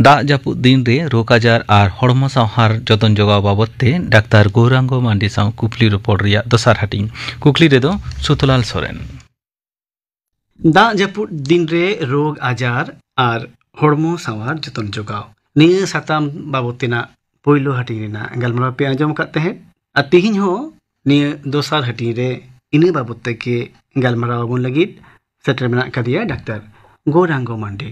ᱫᱟᱜ ᱡᱟᱹᱯᱩᱫ ᱫᱤᱱ ᱨᱮ ᱨᱳᱜᱽ ᱟᱡᱟᱨ ᱟᱨ ᱦᱚᱲᱢᱚ ᱥᱟᱶᱦᱟᱨ ᱡᱚᱛᱚᱱ ᱡᱚᱜᱟᱣ ᱵᱟᱵᱚᱫ ᱛᱮ ᱰᱟᱠᱛᱟᱨ ᱜᱳᱨᱟᱝᱜᱚ ᱢᱟᱱᱰᱤ ᱥᱟᱶ ᱠᱩᱠᱞᱤ ᱨᱚᱯᱚᱲ ᱨᱮᱭᱟᱜ ᱫᱚᱥᱟᱨ ᱦᱟᱹᱴᱤᱧ᱾ ᱠᱩᱠᱞᱤ ᱨᱮᱫᱚ ᱥᱩᱛᱚᱞᱟᱞ ᱥᱚᱨᱮᱱ᱾ ᱫᱟᱜ ᱡᱟᱹᱯᱩᱫ ᱫᱤᱱ ᱨᱮ ᱨᱳᱜᱽ ᱟᱡᱟᱨ ᱟᱨ ᱦᱚᱲᱢᱚ ᱥᱟᱶᱟᱨ ᱡᱚᱛᱚᱱ ᱡᱚᱜᱟᱣ, ᱱᱤᱭᱟᱹ ᱥᱟᱛᱟᱢ ᱵᱟᱵᱚᱫ ᱛᱮᱱᱟᱜ ᱯᱳᱭᱞᱳ ᱦᱟᱹᱴᱤᱧ ᱨᱮᱱᱟᱜ ᱜᱟᱞᱢᱟᱨᱟᱣ ᱯᱮ ᱟᱸᱡᱚᱢ ᱟᱠᱟᱫ ᱛᱟᱦᱮᱸᱫ᱾ ᱟᱨ ᱛᱮᱦᱮᱧ ᱦᱚᱸ ᱱᱤᱭᱟᱹ ᱫᱚᱥᱟᱨ ᱦᱟᱹᱴᱤᱧ ᱨᱮ ᱤᱱᱟᱹ ᱵᱟᱵᱚᱫ ᱛᱮᱜᱮ ᱜᱟᱞᱢᱟᱨᱟᱣ ᱟᱵᱚᱱ ᱞᱟᱹᱜᱤᱫ ᱥᱮᱴᱮᱨ ᱢᱮᱱᱟᱜ ᱟᱠᱟᱫᱮᱭᱟ ᱰᱟᱠᱛᱟᱨ ᱜᱳᱨᱟᱝᱜᱚ ᱢᱟᱱᱰᱤ᱾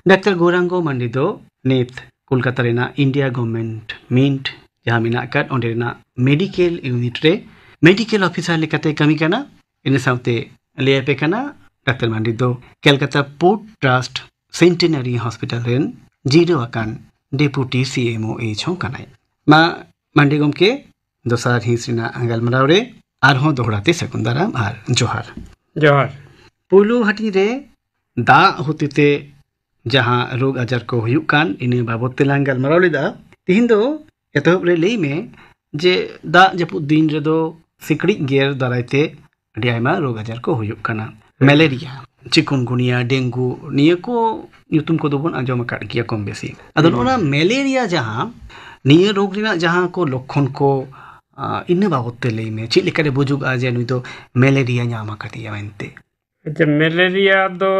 ᱰᱟᱠᱛᱟᱨ ᱜᱳᱨᱟᱝᱜᱚ ᱢᱟᱱᱰᱤ ᱫᱚ ᱱᱤᱛ ᱠᱳᱞᱠᱟᱛᱟ ᱨᱮᱱᱟᱜ ᱤᱱᱰᱤᱭᱟ ᱜᱚᱵᱷᱢᱮᱱᱴ ᱢᱤᱱᱴ ᱡᱟᱦᱟᱸ ᱢᱮᱱᱟᱜ ᱟᱠᱟᱫ, ᱚᱸᱰᱮ ᱨᱮᱱᱟᱜ ᱢᱮᱰᱤᱠᱮᱞ ᱤᱭᱩᱱᱤᱴ ᱨᱮ ᱢᱮᱰᱤᱠᱮᱞ ᱚᱯᱷᱤᱥᱟᱨ ᱞᱮᱠᱟᱛᱮ ᱠᱟᱹᱢᱤ ᱠᱟᱱᱟ᱾ ᱤᱱᱟᱹ ᱥᱟᱶᱛᱮ ᱞᱟᱹᱭ ᱟᱯᱮ ᱠᱟᱱᱟ, ᱰᱟᱠᱛᱟᱨ ᱢᱟᱱᱰᱤ ᱫᱚ ᱠᱮᱞᱠᱟᱛᱟ ᱯᱳᱨᱴ ᱴᱨᱟᱥᱴ ᱥᱮᱱᱴᱮᱱᱟᱨᱤ ᱦᱚᱥᱯᱤᱴᱟᱞ ᱨᱮᱱ ᱡᱤᱨᱟᱹᱣ ᱟᱠᱟᱱ ᱰᱮᱯᱩᱴᱤ ᱥᱤ ᱮᱢ ᱳ ᱮᱭᱤᱪ ᱦᱚᱸ ᱠᱟᱱᱟᱭ᱾ ᱢᱟ ᱢᱟᱱᱰᱤ ᱜᱚᱢᱠᱮ, ᱫᱚᱥᱟᱨ ᱦᱤᱸᱥ ᱨᱮᱱᱟᱜ ᱜᱟᱞᱢᱟᱨᱟᱣ ᱨᱮ ᱟᱨᱦᱚᱸ ᱫᱚᱦᱲᱟ ᱛᱮ ᱥᱟᱹᱜᱩᱱ ᱫᱟᱨᱟᱢ ᱟᱨ ᱡᱚᱦᱟᱨ᱾ ᱡᱚᱦᱟᱨ᱾ ᱯᱳᱭᱞᱳ ᱦᱟᱹᱴᱤᱧ ᱨᱮ ᱫᱟᱜ ᱦᱚᱛᱮᱛᱮ ᱡᱟᱦᱟᱸ ᱨᱳᱜᱽ ᱟᱡᱟᱨ ᱠᱚ ᱦᱩᱭᱩᱜ ᱠᱟᱱ, ᱤᱱᱟᱹ ᱵᱟᱵᱚᱫ ᱛᱮᱞᱟᱝ ᱜᱟᱞᱢᱟᱨᱟᱣ ᱞᱮᱫᱟ᱾ ᱛᱤᱦᱤᱧ ᱫᱚ ᱮᱛᱚᱦᱚᱵ ᱨᱮ ᱞᱟᱹᱭ ᱢᱮ ᱡᱮ ᱫᱟᱜ ᱡᱟᱹᱯᱩᱫ ᱫᱤᱱ ᱨᱮᱫᱚ ᱥᱤᱠᱲᱤᱡ ᱜᱮᱨ ᱫᱟᱨᱟᱭ ᱛᱮ ᱟᱹᱰᱤ ᱟᱭᱢᱟ ᱨᱳᱜᱽ ᱟᱡᱟᱨ ᱠᱚ ᱦᱩᱭᱩᱜ ᱠᱟᱱᱟ᱾ ᱢᱮᱞᱮᱨᱤᱭᱟ, ᱪᱤᱠᱩᱱᱜᱩᱱᱤᱭᱟ, ᱰᱮᱝᱜᱩ, ᱱᱤᱭᱟᱹ ᱠᱚ ᱧᱩᱛᱩᱢ ᱠᱚᱫᱚ ᱵᱚᱱ ᱟᱸᱡᱚᱢ ᱟᱠᱟᱫ ᱜᱮᱭᱟ ᱠᱚᱢ ᱵᱮᱥᱤ᱾ ᱟᱫᱚ ᱦᱩᱸ᱾ ᱱᱚᱜᱼᱚ ᱱᱟ ᱢᱮᱞᱮᱨᱤᱭᱟ ᱡᱟᱦᱟᱸ, ᱱᱤᱭᱟᱹ ᱨᱳᱜᱽ ᱨᱮᱱᱟᱜ ᱡᱟᱦᱟᱸ ᱠᱚ ᱞᱚᱠᱠᱷᱚᱱ ᱠᱚ, ᱟ, ᱤᱱᱟᱹ ᱵᱟᱵᱚᱫ ᱛᱮ ᱞᱟᱹᱭ ᱢᱮ, ᱪᱮᱫ ᱞᱮᱠᱟᱨᱮ ᱵᱩᱡᱩᱜᱼᱟ ᱡᱮ ᱱᱩᱭ ᱫᱚ ᱢᱮᱞᱮᱨᱤᱭᱟ ᱧᱟᱢ ᱟᱠᱟᱫᱮᱭᱟ ᱢᱮᱱᱛᱮ? ᱟᱪᱪᱷᱟ, ᱢᱮᱞᱮᱨᱤᱭᱟ ᱫᱚ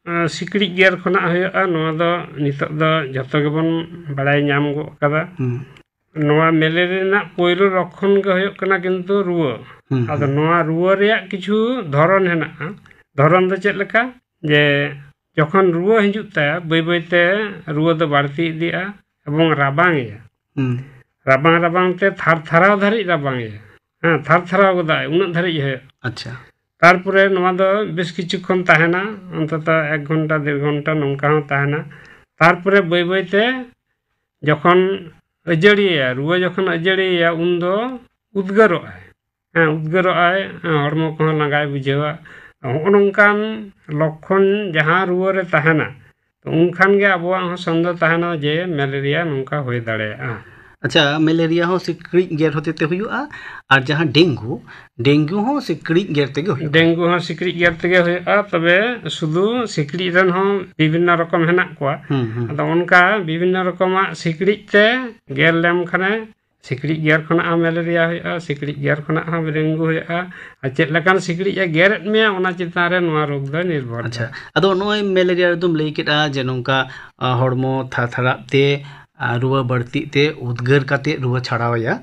ᱟᱸ, ᱥᱤᱠᱲᱤᱡ ᱜᱮᱨ ᱠᱷᱚᱱᱟᱜ ᱦᱩᱭᱩᱜᱼᱟ᱾ ᱱᱚᱣᱟ ᱫᱚ ᱱᱤᱛᱚᱜ ᱫᱚ ᱡᱷᱚᱛᱚ ᱜᱮᱵᱚᱱ ᱵᱟᱲᱟᱭ ᱧᱟᱢ ᱜᱚᱫ ᱠᱟᱫᱟ᱾ ᱦᱩᱸ᱾ ᱱᱚᱣᱟ ᱢᱮᱞᱮᱨᱤᱭᱟ ᱨᱮᱱᱟᱜ ᱯᱳᱭᱞᱳ ᱞᱚᱠᱠᱷᱚᱱ ᱜᱮ ᱦᱩᱭᱩᱜ ᱠᱟᱱᱟ ᱠᱤᱱᱛᱩ ᱨᱩᱣᱟᱹ᱾ ᱦᱩᱸ, ᱟᱫᱚ ᱦᱩᱸ᱾ ᱱᱚᱣᱟ ᱨᱩᱣᱟᱹ ᱨᱮᱭᱟᱜ ᱠᱤᱪᱷᱩ ᱫᱷᱚᱨᱚᱱ ᱦᱮᱱᱟᱜᱼᱟ᱾ ᱫᱷᱚᱨᱚᱱ ᱫᱚ ᱪᱮᱫ ᱞᱮᱠᱟ? ᱡᱮ ᱡᱚᱠᱷᱚᱱ ᱨᱩᱣᱟᱹ ᱦᱤᱡᱩᱜ ᱛᱟᱭᱟ, ᱵᱟᱹᱭ ᱵᱟᱹᱭᱛᱮ ᱨᱩᱣᱟᱹ ᱫᱚ ᱵᱟᱹᱲᱛᱤ ᱤᱫᱤᱜᱼᱟ ᱮᱵᱚᱝ ᱨᱟᱵᱟᱝ ᱮᱭᱟ᱾ ᱦᱩᱸ᱾ ᱨᱟᱵᱟᱝ ᱨᱟᱵᱟᱝ ᱛᱮ ᱛᱷᱟᱨ ᱛᱷᱟᱨᱟᱣ ᱫᱷᱟᱹᱨᱤᱡ ᱨᱟᱵᱟᱝ ᱮᱭᱟ᱾ ᱦᱮᱸ, ᱛᱷᱟᱨ ᱛᱷᱟᱨᱟᱣ ᱜᱚᱫᱟᱭ, ᱩᱱᱟᱹᱜ ᱫᱷᱟᱹᱨᱤᱡ ᱦᱩᱭᱩᱜᱼᱟ᱾ ᱟᱪᱪᱷᱟ᱾ ᱛᱟᱨᱯᱚᱨᱮ ᱱᱚᱣᱟ ᱫᱚ ᱵᱮᱥ ᱠᱤᱪᱷᱩ ᱠᱷᱚᱱ ᱛᱟᱦᱮᱱᱟ, ᱚᱱᱛᱚᱛᱚ ᱮᱠ ᱜᱷᱚᱱᱴᱟ, ᱰᱮᱲ ᱜᱷᱚᱱᱴᱟ ᱱᱚᱝᱠᱟ ᱦᱚᱸ ᱛᱟᱦᱮᱱᱟ᱾ ᱛᱟᱨᱯᱚᱨᱮ ᱵᱟᱹᱭ ᱵᱟᱹᱭ ᱛᱮ ᱡᱚᱠᱷᱚᱱ ᱟᱹᱡᱟᱹᱲᱤᱭᱟ, ᱨᱩᱣᱟᱹ ᱡᱚᱠᱷᱚᱱ ᱟᱹᱡᱟᱹᱲᱤᱭᱟ, ᱩᱱ ᱫᱚ ᱩᱫᱽᱜᱟᱹᱨᱚᱜᱼᱟᱭ᱾ ᱦᱮᱸ, ᱩᱫᱽᱜᱟᱹᱨᱚᱜᱼᱟᱭ, ᱦᱮᱸ, ᱦᱚᱲᱢᱚ ᱠᱚᱦᱚᱸ ᱞᱟᱸᱜᱟᱭ ᱵᱩᱡᱷᱟᱹᱣᱟ᱾ ᱦᱚᱸᱜᱼᱚ ᱱᱚᱝᱠᱟᱱ ᱞᱚᱠᱠᱷᱚᱱ ᱡᱟᱦᱟᱸ ᱨᱩᱣᱟᱹ ᱨᱮ ᱛᱟᱦᱮᱱᱟ, ᱛᱚ ᱩᱱᱠᱷᱟᱱ ᱜᱮ ᱟᱵᱚᱣᱟᱜ ᱦᱚᱸ ᱥᱚᱱᱫᱮᱦ ᱛᱟᱦᱮᱱᱟ ᱡᱮ ᱢᱮᱞᱮᱨᱤᱭᱟ ᱱᱚᱝᱠᱟ ᱦᱩᱭ ᱫᱟᱲᱮᱭᱟᱜᱼᱟ᱾ ᱟᱪᱪᱷᱟ, ᱢᱮᱞᱮᱨᱤᱭᱟ ᱦᱚᱸ ᱥᱤᱠᱲᱤᱡ ᱜᱮᱨ ᱦᱚᱛᱮ ᱛᱮ ᱦᱩᱭᱩᱜᱼᱟ, ᱟᱨ ᱡᱟᱦᱟᱸ ᱰᱮᱝᱜᱩ, ᱰᱮᱝᱜᱩ ᱦᱚᱸ ᱥᱤᱠᱲᱤᱡ ᱜᱮᱨ ᱛᱮᱜᱮ ᱦᱩᱭᱩᱜᱼᱟ᱾ ᱰᱮᱝᱜᱩ ᱦᱚᱸ ᱥᱤᱠᱲᱤᱡ ᱜᱮᱨ ᱛᱮᱜᱮ ᱦᱩᱭᱩᱜᱼᱟ, ᱛᱚᱵᱮ ᱥᱩᱫᱷᱩ ᱥᱤᱠᱲᱤᱡ ᱨᱮᱱ ᱦᱚᱸ ᱵᱤᱵᱷᱤᱱᱱᱚ ᱨᱚᱠᱚᱢ ᱦᱮᱱᱟᱜ ᱠᱚᱣᱟ᱾ ᱦᱩᱸ, ᱦᱩᱸ᱾ ᱟᱫᱚ ᱚᱱᱠᱟ ᱵᱤᱵᱷᱤᱱᱱᱚ ᱨᱚᱠᱚᱢᱟᱜ ᱥᱤᱠᱲᱤᱡ ᱛᱮ ᱜᱮᱨ ᱞᱮᱢ ᱠᱷᱟᱱᱮ ᱥᱤᱠᱲᱤᱡ ᱜᱮᱨ ᱠᱷᱚᱱᱟᱜ ᱦᱚᱸ ᱢᱮᱞᱮᱨᱤᱭᱟ ᱦᱩᱭᱩᱜᱼᱟ, ᱥᱤᱠᱲᱤᱡ ᱜᱮᱨ ᱠᱷᱚᱱᱟᱜ ᱦᱚᱸ ᱰᱮᱝᱜᱩ ᱦᱩᱭᱩᱜᱼᱟ᱾ ᱟᱨ ᱪᱮᱫ ᱞᱮᱠᱟᱱ ᱥᱤᱠᱲᱤᱡ ᱮ ᱜᱮᱨᱮᱫ ᱢᱮᱭᱟ, ᱚᱱᱟ ᱪᱮᱛᱟᱱ ᱨᱮ ᱱᱚᱣᱟ ᱨᱳᱜᱽ ᱫᱚ ᱱᱤᱨᱵᱷᱚᱨ᱾ ᱟᱪᱪᱷᱟ, ᱟᱫᱚ ᱱᱚᱜᱼᱚᱭ ᱢᱮᱞᱮᱨᱤᱭᱟ ᱨᱮᱫᱚᱢ ᱞᱟᱹᱭ ᱠᱮᱫᱼᱟ ᱡᱮ ᱱᱚᱝᱠᱟ, ᱟ, ᱦᱚᱲᱢᱚ ᱛᱷᱟᱨ ᱛᱷᱟᱨᱟᱜ ᱛᱮ, ᱟ, ᱨᱩᱣᱟᱹ ᱵᱟᱹᱲᱛᱤᱜ ᱛᱮ, ᱩᱫᱽᱜᱟᱹᱨ ᱠᱟᱛᱮ ᱨᱩᱣᱟᱹ ᱪᱷᱟᱲᱟᱣ ᱮᱭᱟ᱾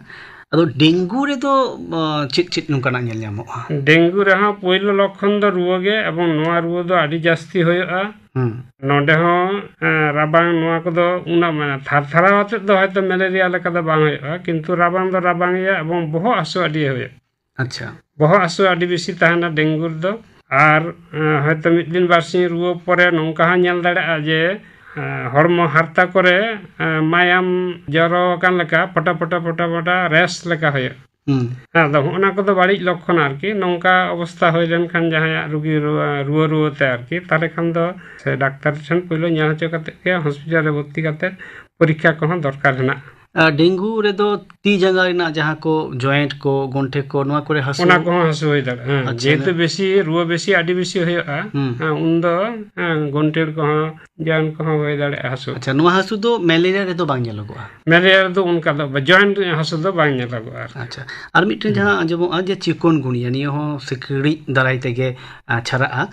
ᱟᱫᱚ ᱰᱮᱝᱜᱩ ᱨᱮᱫᱚ, ᱟ, ᱪᱮᱫ ᱪᱮᱫ ᱱᱚᱝᱠᱟᱱᱟᱜ ᱧᱮᱞ ᱧᱟᱢᱚᱜᱼᱟ? ᱰᱮᱝᱜᱩ ᱨᱮᱦᱚᱸ ᱯᱳᱭᱞᱳ ᱞᱚᱠᱠᱷᱚᱱ ᱫᱚ ᱨᱩᱣᱟᱹ ᱜᱮ, ᱮᱵᱚᱝ ᱱᱚᱣᱟ ᱨᱩᱣᱟᱹ ᱫᱚ ᱟᱹᱰᱤ ᱡᱟᱹᱥᱛᱤ ᱦᱩᱭᱩᱜᱼᱟ᱾ ᱦᱩᱸ᱾ ᱱᱚᱰᱮ ᱦᱚᱸ, ᱮᱸ, ᱨᱟᱵᱟᱝ, ᱱᱚᱣᱟ ᱠᱚᱫᱚ ᱩᱱᱟᱹᱜ ᱢᱟᱱᱮ ᱛᱷᱟᱨ ᱛᱷᱟᱨᱟᱣ ᱟᱛᱮᱫ ᱫᱚ ᱦᱚᱭᱛᱚ ᱢᱮᱞᱮᱨᱤᱭᱟ ᱞᱮᱠᱟ ᱫᱚ ᱵᱟᱝ ᱦᱩᱭᱩᱜᱼᱟ, ᱠᱤᱱᱛᱩ ᱨᱟᱵᱟᱝ ᱫᱚ ᱨᱟᱵᱟᱝ ᱜᱮᱭᱟ ᱮᱵᱚᱝ ᱵᱚᱦᱚᱜ ᱦᱟᱹᱥᱩ ᱟᱹᱰᱤ ᱦᱩᱭᱩᱜᱼᱟ᱾ ᱟᱪᱪᱷᱟ᱾ ᱵᱚᱦᱚᱜ ᱦᱟᱹᱥᱩ ᱟᱹᱰᱤ ᱵᱮᱥᱤ ᱛᱟᱦᱮᱱᱟ ᱰᱮᱝᱜᱩ ᱨᱮᱫᱚ᱾ ᱟᱨ, ᱮᱸ, ᱦᱚᱭᱛᱚ ᱢᱤᱫ ᱫᱤᱱ ᱵᱟᱨ ᱥᱤᱧ ᱨᱩᱣᱟᱹ ᱯᱚᱨᱮ ᱱᱚᱝᱠᱟ ᱦᱚᱸ ᱧᱮᱞ ᱫᱟᱲᱮᱭᱟᱜᱼᱟ ᱡᱮ, ᱮᱸ, ᱦᱚᱲᱢᱚ ᱦᱟᱨᱛᱟ ᱠᱚᱨᱮ, ᱮᱸ, ᱢᱟᱭᱟᱢ ᱡᱚᱨᱚ ᱟᱠᱟᱱ ᱞᱮᱠᱟ ᱯᱷᱚᱴᱟ ᱯᱷᱚᱴᱟ ᱯᱷᱚᱴᱟ ᱯᱷᱚᱴᱟ ᱨᱮᱥ ᱞᱮᱠᱟ ᱦᱩᱭᱩᱜᱼᱟ᱾ ᱦᱩᱸ᱾ ᱟᱫᱚ ᱦᱚᱸᱜᱼᱚ ᱱᱟ ᱠᱚᱫᱚ ᱵᱟᱹᱲᱤᱡ ᱞᱚᱠᱠᱷᱚᱱ ᱟᱨᱠᱤ᱾ ᱱᱚᱝᱠᱟ ᱚᱵᱚᱥᱛᱷᱟ ᱦᱩᱭ ᱞᱮᱱᱠᱷᱟᱱ ᱡᱟᱦᱟᱸᱭᱟᱜ ᱨᱩᱜᱤ ᱨᱩᱣᱟᱹ, ᱨᱩᱣᱟᱹ ᱨᱩᱣᱟᱹ ᱛᱮ ᱟᱨᱠᱤ, ᱛᱟᱦᱞᱮ ᱠᱷᱟᱱ ᱫᱚ ᱥᱮ ᱰᱟᱠᱛᱟᱨ ᱴᱷᱮᱱ ᱯᱳᱭᱞᱳ ᱧᱮᱞ ᱦᱚᱪᱚ ᱠᱟᱛᱮ ᱜᱮ ᱦᱚᱥᱯᱤᱴᱟᱞ ᱨᱮ ᱵᱷᱚᱨᱛᱤ ᱠᱟᱛᱮ ᱯᱚᱨᱤᱠᱠᱷᱟ ᱠᱚᱦᱚᱸ ᱫᱚᱨᱠᱟᱨ ᱦᱮᱱᱟᱜᱼᱟ᱾ ᱟᱨ ᱰᱮᱝᱜᱩ ᱨᱮᱫᱚ ᱛᱤ ᱡᱟᱸᱜᱟ ᱨᱮᱱᱟᱜ ᱡᱟᱦᱟᱸ ᱠᱚ ᱡᱚᱭᱮᱱᱴ ᱠᱚ, ᱜᱚᱱᱴᱷᱮ ᱠᱚ, ᱱᱚᱣᱟ ᱠᱚᱨᱮ ᱦᱟᱹᱥᱩ? ᱚᱱᱟ ᱠᱚᱦᱚᱸ ᱦᱟᱹᱥᱩ ᱦᱩᱭ ᱫᱟᱲᱮᱭᱟᱜᱼᱟ᱾ ᱦᱮᱸ, ᱟᱪᱪᱷᱟ, ᱡᱮᱦᱮᱛᱩ ᱱᱟ- ᱵᱮᱥᱤ ᱨᱩᱣᱟᱹ ᱵᱮᱥᱤ ᱟᱹᱰᱤ ᱵᱮᱥᱤ ᱦᱩᱭᱩᱜᱼᱟ, ᱦᱩᱸ᱾ ᱦᱮᱸ, ᱩᱱᱫᱚ, ᱦᱮᱸ, ᱜᱚᱱᱴᱷᱮᱲ ᱠᱚᱦᱚᱸ, ᱡᱚᱭᱮᱱᱴ ᱠᱚᱦᱚᱸ ᱦᱩᱭ ᱫᱟᱲᱮᱭᱟᱜᱼᱟ ᱦᱟᱹᱥᱩ᱾ ᱟᱪᱪᱷᱟ, ᱱᱚᱣᱟ ᱦᱟᱹᱥᱩ ᱫᱚ ᱢᱮᱞᱮᱨᱤᱭᱟ ᱨᱮᱫᱚ ᱵᱟᱝ ᱧᱮᱞᱚᱜᱚᱜᱼᱟ? ᱢᱮᱞᱮᱨᱤᱭᱟ ᱨᱮᱫᱚ ᱚᱱᱠᱟ ᱫᱚ ᱵᱟ-, ᱡᱚᱭᱮᱱᱴ ᱦᱟᱹᱥᱩ ᱫᱚ ᱵᱟᱝ ᱧᱮᱞᱚᱜᱚᱜᱼᱟ ᱟᱨᱠᱤ᱾ ᱟᱪᱪᱷᱟ, ᱟᱨ ᱢᱤᱫᱴᱮᱱ ᱦᱩᱸ᱾ ᱡᱟᱦᱟᱸ ᱟᱸᱡᱚᱢᱚᱜᱼᱟ ᱡᱮ ᱪᱤᱠᱚᱱ ᱜᱩᱱᱤᱭᱟ, ᱱᱤᱭᱟᱹ ᱦᱚᱸ ᱥᱤᱠᱲᱤᱡ ᱫᱟᱨᱟᱭ ᱛᱮᱜᱮ, ᱟ, ᱪᱷᱟᱨᱟᱜᱼᱟ᱾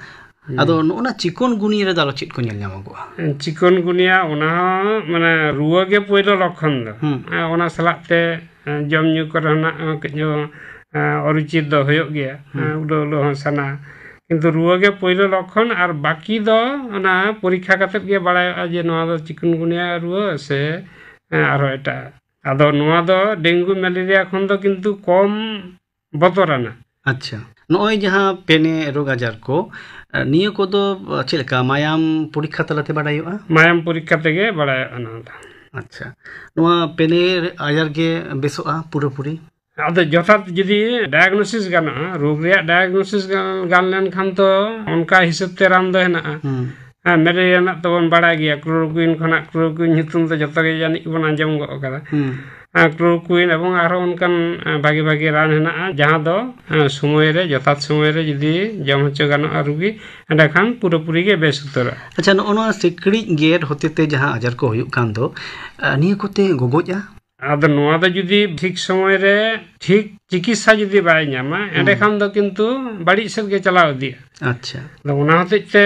ᱦᱩᱸ᱾ ᱟᱫᱚ ᱱᱚᱜᱼᱚ ᱱᱟ ᱪᱤᱠᱚᱱ ᱜᱩᱱᱤᱭᱟ ᱨᱮᱫᱚ ᱟᱨᱚ ᱪᱮᱫ ᱠᱚ ᱧᱮᱞ ᱧᱟᱢᱚᱜᱚᱜᱼᱟ? ᱪᱤᱠᱚᱱ ᱜᱩᱱᱤᱭᱟ, ᱚᱱᱟ ᱦᱚᱸ ᱢᱟᱱᱮ ᱨᱩᱣᱟᱹ ᱜᱮ ᱯᱳᱭᱞᱳ ᱞᱚᱠᱠᱷᱚᱱ ᱫᱚ᱾ ᱦᱩᱸ᱾ ᱦᱮᱸ, ᱚᱱᱟ ᱥᱟᱞᱟᱜ ᱛᱮ, ᱦᱮᱸ, ᱡᱚᱢ ᱧᱩ ᱠᱚᱨᱮ ᱦᱚᱸ ᱱᱟᱜ ᱠᱟᱹᱡ, ᱦᱮᱸ, ᱚᱨᱩᱪᱤ ᱫᱚ ᱦᱩᱭᱩᱜ ᱜᱮᱭᱟ᱾ ᱦᱩᱸ᱾ ᱦᱮᱸ, ᱩᱰᱟᱹᱣ ᱩᱰᱟᱹᱣ ᱦᱚᱸ ᱥᱟᱱᱟ᱾ ᱠᱤᱱᱛᱩ ᱨᱩᱣᱟᱹ ᱜᱮ ᱯᱳᱭᱞᱳ ᱞᱚᱠᱠᱷᱚᱱ, ᱟᱨ ᱵᱟᱹᱠᱤ ᱫᱚ ᱚᱱᱟ ᱯᱚᱨᱤᱠᱠᱷᱟ ᱠᱟᱛᱮᱫ ᱜᱮ ᱵᱟᱲᱟᱭᱚᱜᱼᱟ ᱡᱮ ᱱᱚᱣᱟ ᱫᱚ ᱪᱤᱠᱚᱱ ᱜᱩᱱᱤᱭᱟ ᱨᱩᱣᱟᱹ ᱥᱮ, ᱦᱮᱸ, ᱟᱨᱦᱚᱸ ᱮᱴᱟᱜ᱾ ᱟᱫᱚ ᱱᱚᱣᱟ ᱫᱚ ᱰᱮᱝᱜᱩ ᱢᱮᱞᱮᱨᱤᱭᱟ ᱠᱷᱚᱱ ᱫᱚ ᱠᱤᱱᱛᱩ ᱠᱚᱢ ᱵᱚᱛᱚᱨᱟᱱᱟ᱾ ᱟᱪᱪᱷᱟ, ᱱᱚᱜᱼᱚᱭ ᱡᱟᱦᱟᱸ ᱯᱮᱱᱮ ᱨᱳᱜᱽ ᱟᱡᱟᱨ ᱠᱚ, ᱮ, ᱱᱤᱭᱟᱹ ᱠᱚᱫᱚ, ᱮ, ᱪᱮᱫ ᱞᱮᱠᱟ ᱢᱟᱭᱟᱢ ᱯᱚᱨᱤᱠᱠᱷᱟ ᱛᱟᱞᱟᱛᱮ ᱵᱟᱰᱟᱭᱚᱜᱼᱟ? ᱢᱟᱭᱟᱢ ᱯᱚᱨᱤᱠᱠᱷᱟ ᱛᱮᱜᱮ ᱵᱟᱲᱟᱭᱚᱜᱼᱟ ᱱᱚᱣᱟ ᱫᱚ᱾ ᱟᱪᱪᱷᱟ, ᱱᱚᱣᱟ ᱯᱮᱱᱮ ᱟᱡᱟᱨ ᱜᱮ ᱵᱮᱥᱚᱜᱼᱟ ᱯᱩᱨᱟᱹᱯᱩᱨᱤ? ᱟᱫᱚ ᱡᱚᱛᱷᱟᱛ ᱡᱩᱫᱤ ᱰᱟᱭᱟᱜᱱᱳᱥᱤᱥ ᱜᱟᱱᱚᱜᱼᱟ, ᱨᱳᱜᱽ ᱨᱮᱭᱟᱜ ᱰᱟᱭᱟᱜᱱᱳᱥᱤᱥ ᱜᱟᱱ, ᱜᱟᱱ ᱞᱮᱱᱠᱷᱟᱱ ᱛᱚ ᱚᱱᱠᱟ ᱦᱤᱥᱟᱹᱵ ᱛᱮ ᱨᱟᱱ ᱫᱚ ᱦᱮᱱᱟᱜᱼᱟ᱾ ᱦᱩᱸ᱾ ᱦᱮᱸ, ᱢᱮᱞᱮᱨᱤᱭᱟ ᱨᱮᱱᱟᱜ ᱛᱚᱵᱚᱱ ᱵᱟᱲᱟᱭ ᱜᱮᱭᱟ, ᱠᱞᱳᱨᱳᱠᱩᱭᱤᱱ ᱠᱷᱚᱱᱟᱜ, ᱠᱞᱳᱨᱳᱠᱩᱭᱤᱱ ᱧᱩᱛᱩᱢ ᱫᱚ ᱡᱚᱛᱚ ᱜᱮ ᱡᱟᱹᱱᱤᱡ ᱵᱚᱱ ᱟᱸᱡᱚᱢ ᱜᱚᱫ ᱠᱟᱫᱟ᱾ ᱦᱩᱸ᱾ ᱟᱨ ᱠᱞᱳᱨᱳᱠᱩᱭᱤᱱ ᱮᱵᱚᱝ ᱟᱨᱦᱚᱸ ᱚᱱᱠᱟᱱ, ᱮ, ᱵᱷᱟᱜᱮ ᱵᱷᱟᱜᱮ ᱨᱟᱱ ᱦᱮᱱᱟᱜᱼᱟ, ᱡᱟᱦᱟᱸ ᱫᱚ, ᱮ, ᱥᱚᱢᱚᱭ ᱨᱮ, ᱡᱚᱛᱷᱟᱛ ᱥᱚᱢᱚᱭ ᱨᱮ ᱡᱩᱫᱤ ᱡᱚᱢ ᱦᱚᱪᱚ ᱜᱟᱱᱚᱜᱼᱟ ᱨᱩᱜᱤ, ᱮᱸᱰᱮᱠᱷᱟᱱ ᱯᱩᱨᱟᱹᱯᱩᱨᱤ ᱜᱮ ᱵᱮᱥ ᱩᱛᱟᱹᱨᱚᱜᱼᱟ᱾ ᱟᱪᱪᱷᱟ, ᱱᱚᱜᱼᱚ ᱱᱚᱣᱟ ᱥᱤᱠᱲᱤᱡ ᱜᱮᱨ ᱦᱚᱛᱮᱛᱮ ᱡᱟᱦᱟᱸ ᱟᱡᱟᱨ ᱠᱚ ᱦᱩᱭᱩᱜ ᱠᱟᱱ ᱫᱚ, ᱮ, ᱱᱤᱭᱟᱹ ᱠᱚᱛᱮ ᱜᱚᱜᱚᱡᱼᱟ? ᱟᱫᱚ ᱱᱚᱣᱟ ᱫᱚ ᱡᱩᱫᱤ ᱴᱷᱤᱠ ᱥᱚᱢᱚᱭ ᱨᱮ ᱴᱷᱤᱠ ᱪᱤᱠᱤᱛᱥᱟ ᱡᱩᱫᱤ ᱵᱟᱭ ᱧᱟᱢᱟ, ᱦᱩᱸ᱾ ᱮᱸᱰᱮᱠᱷᱟᱱ ᱫᱚ ᱠᱤᱱᱛᱩ ᱵᱟᱹᱲᱤᱡ ᱥᱮᱫ ᱜᱮ ᱪᱟᱞᱟᱣ ᱤᱫᱤᱜᱼᱟ᱾ ᱟᱪᱪᱷᱟ᱾ ᱟᱫᱚ ᱚᱱᱟ ᱦᱚᱛᱮᱡ ᱛᱮ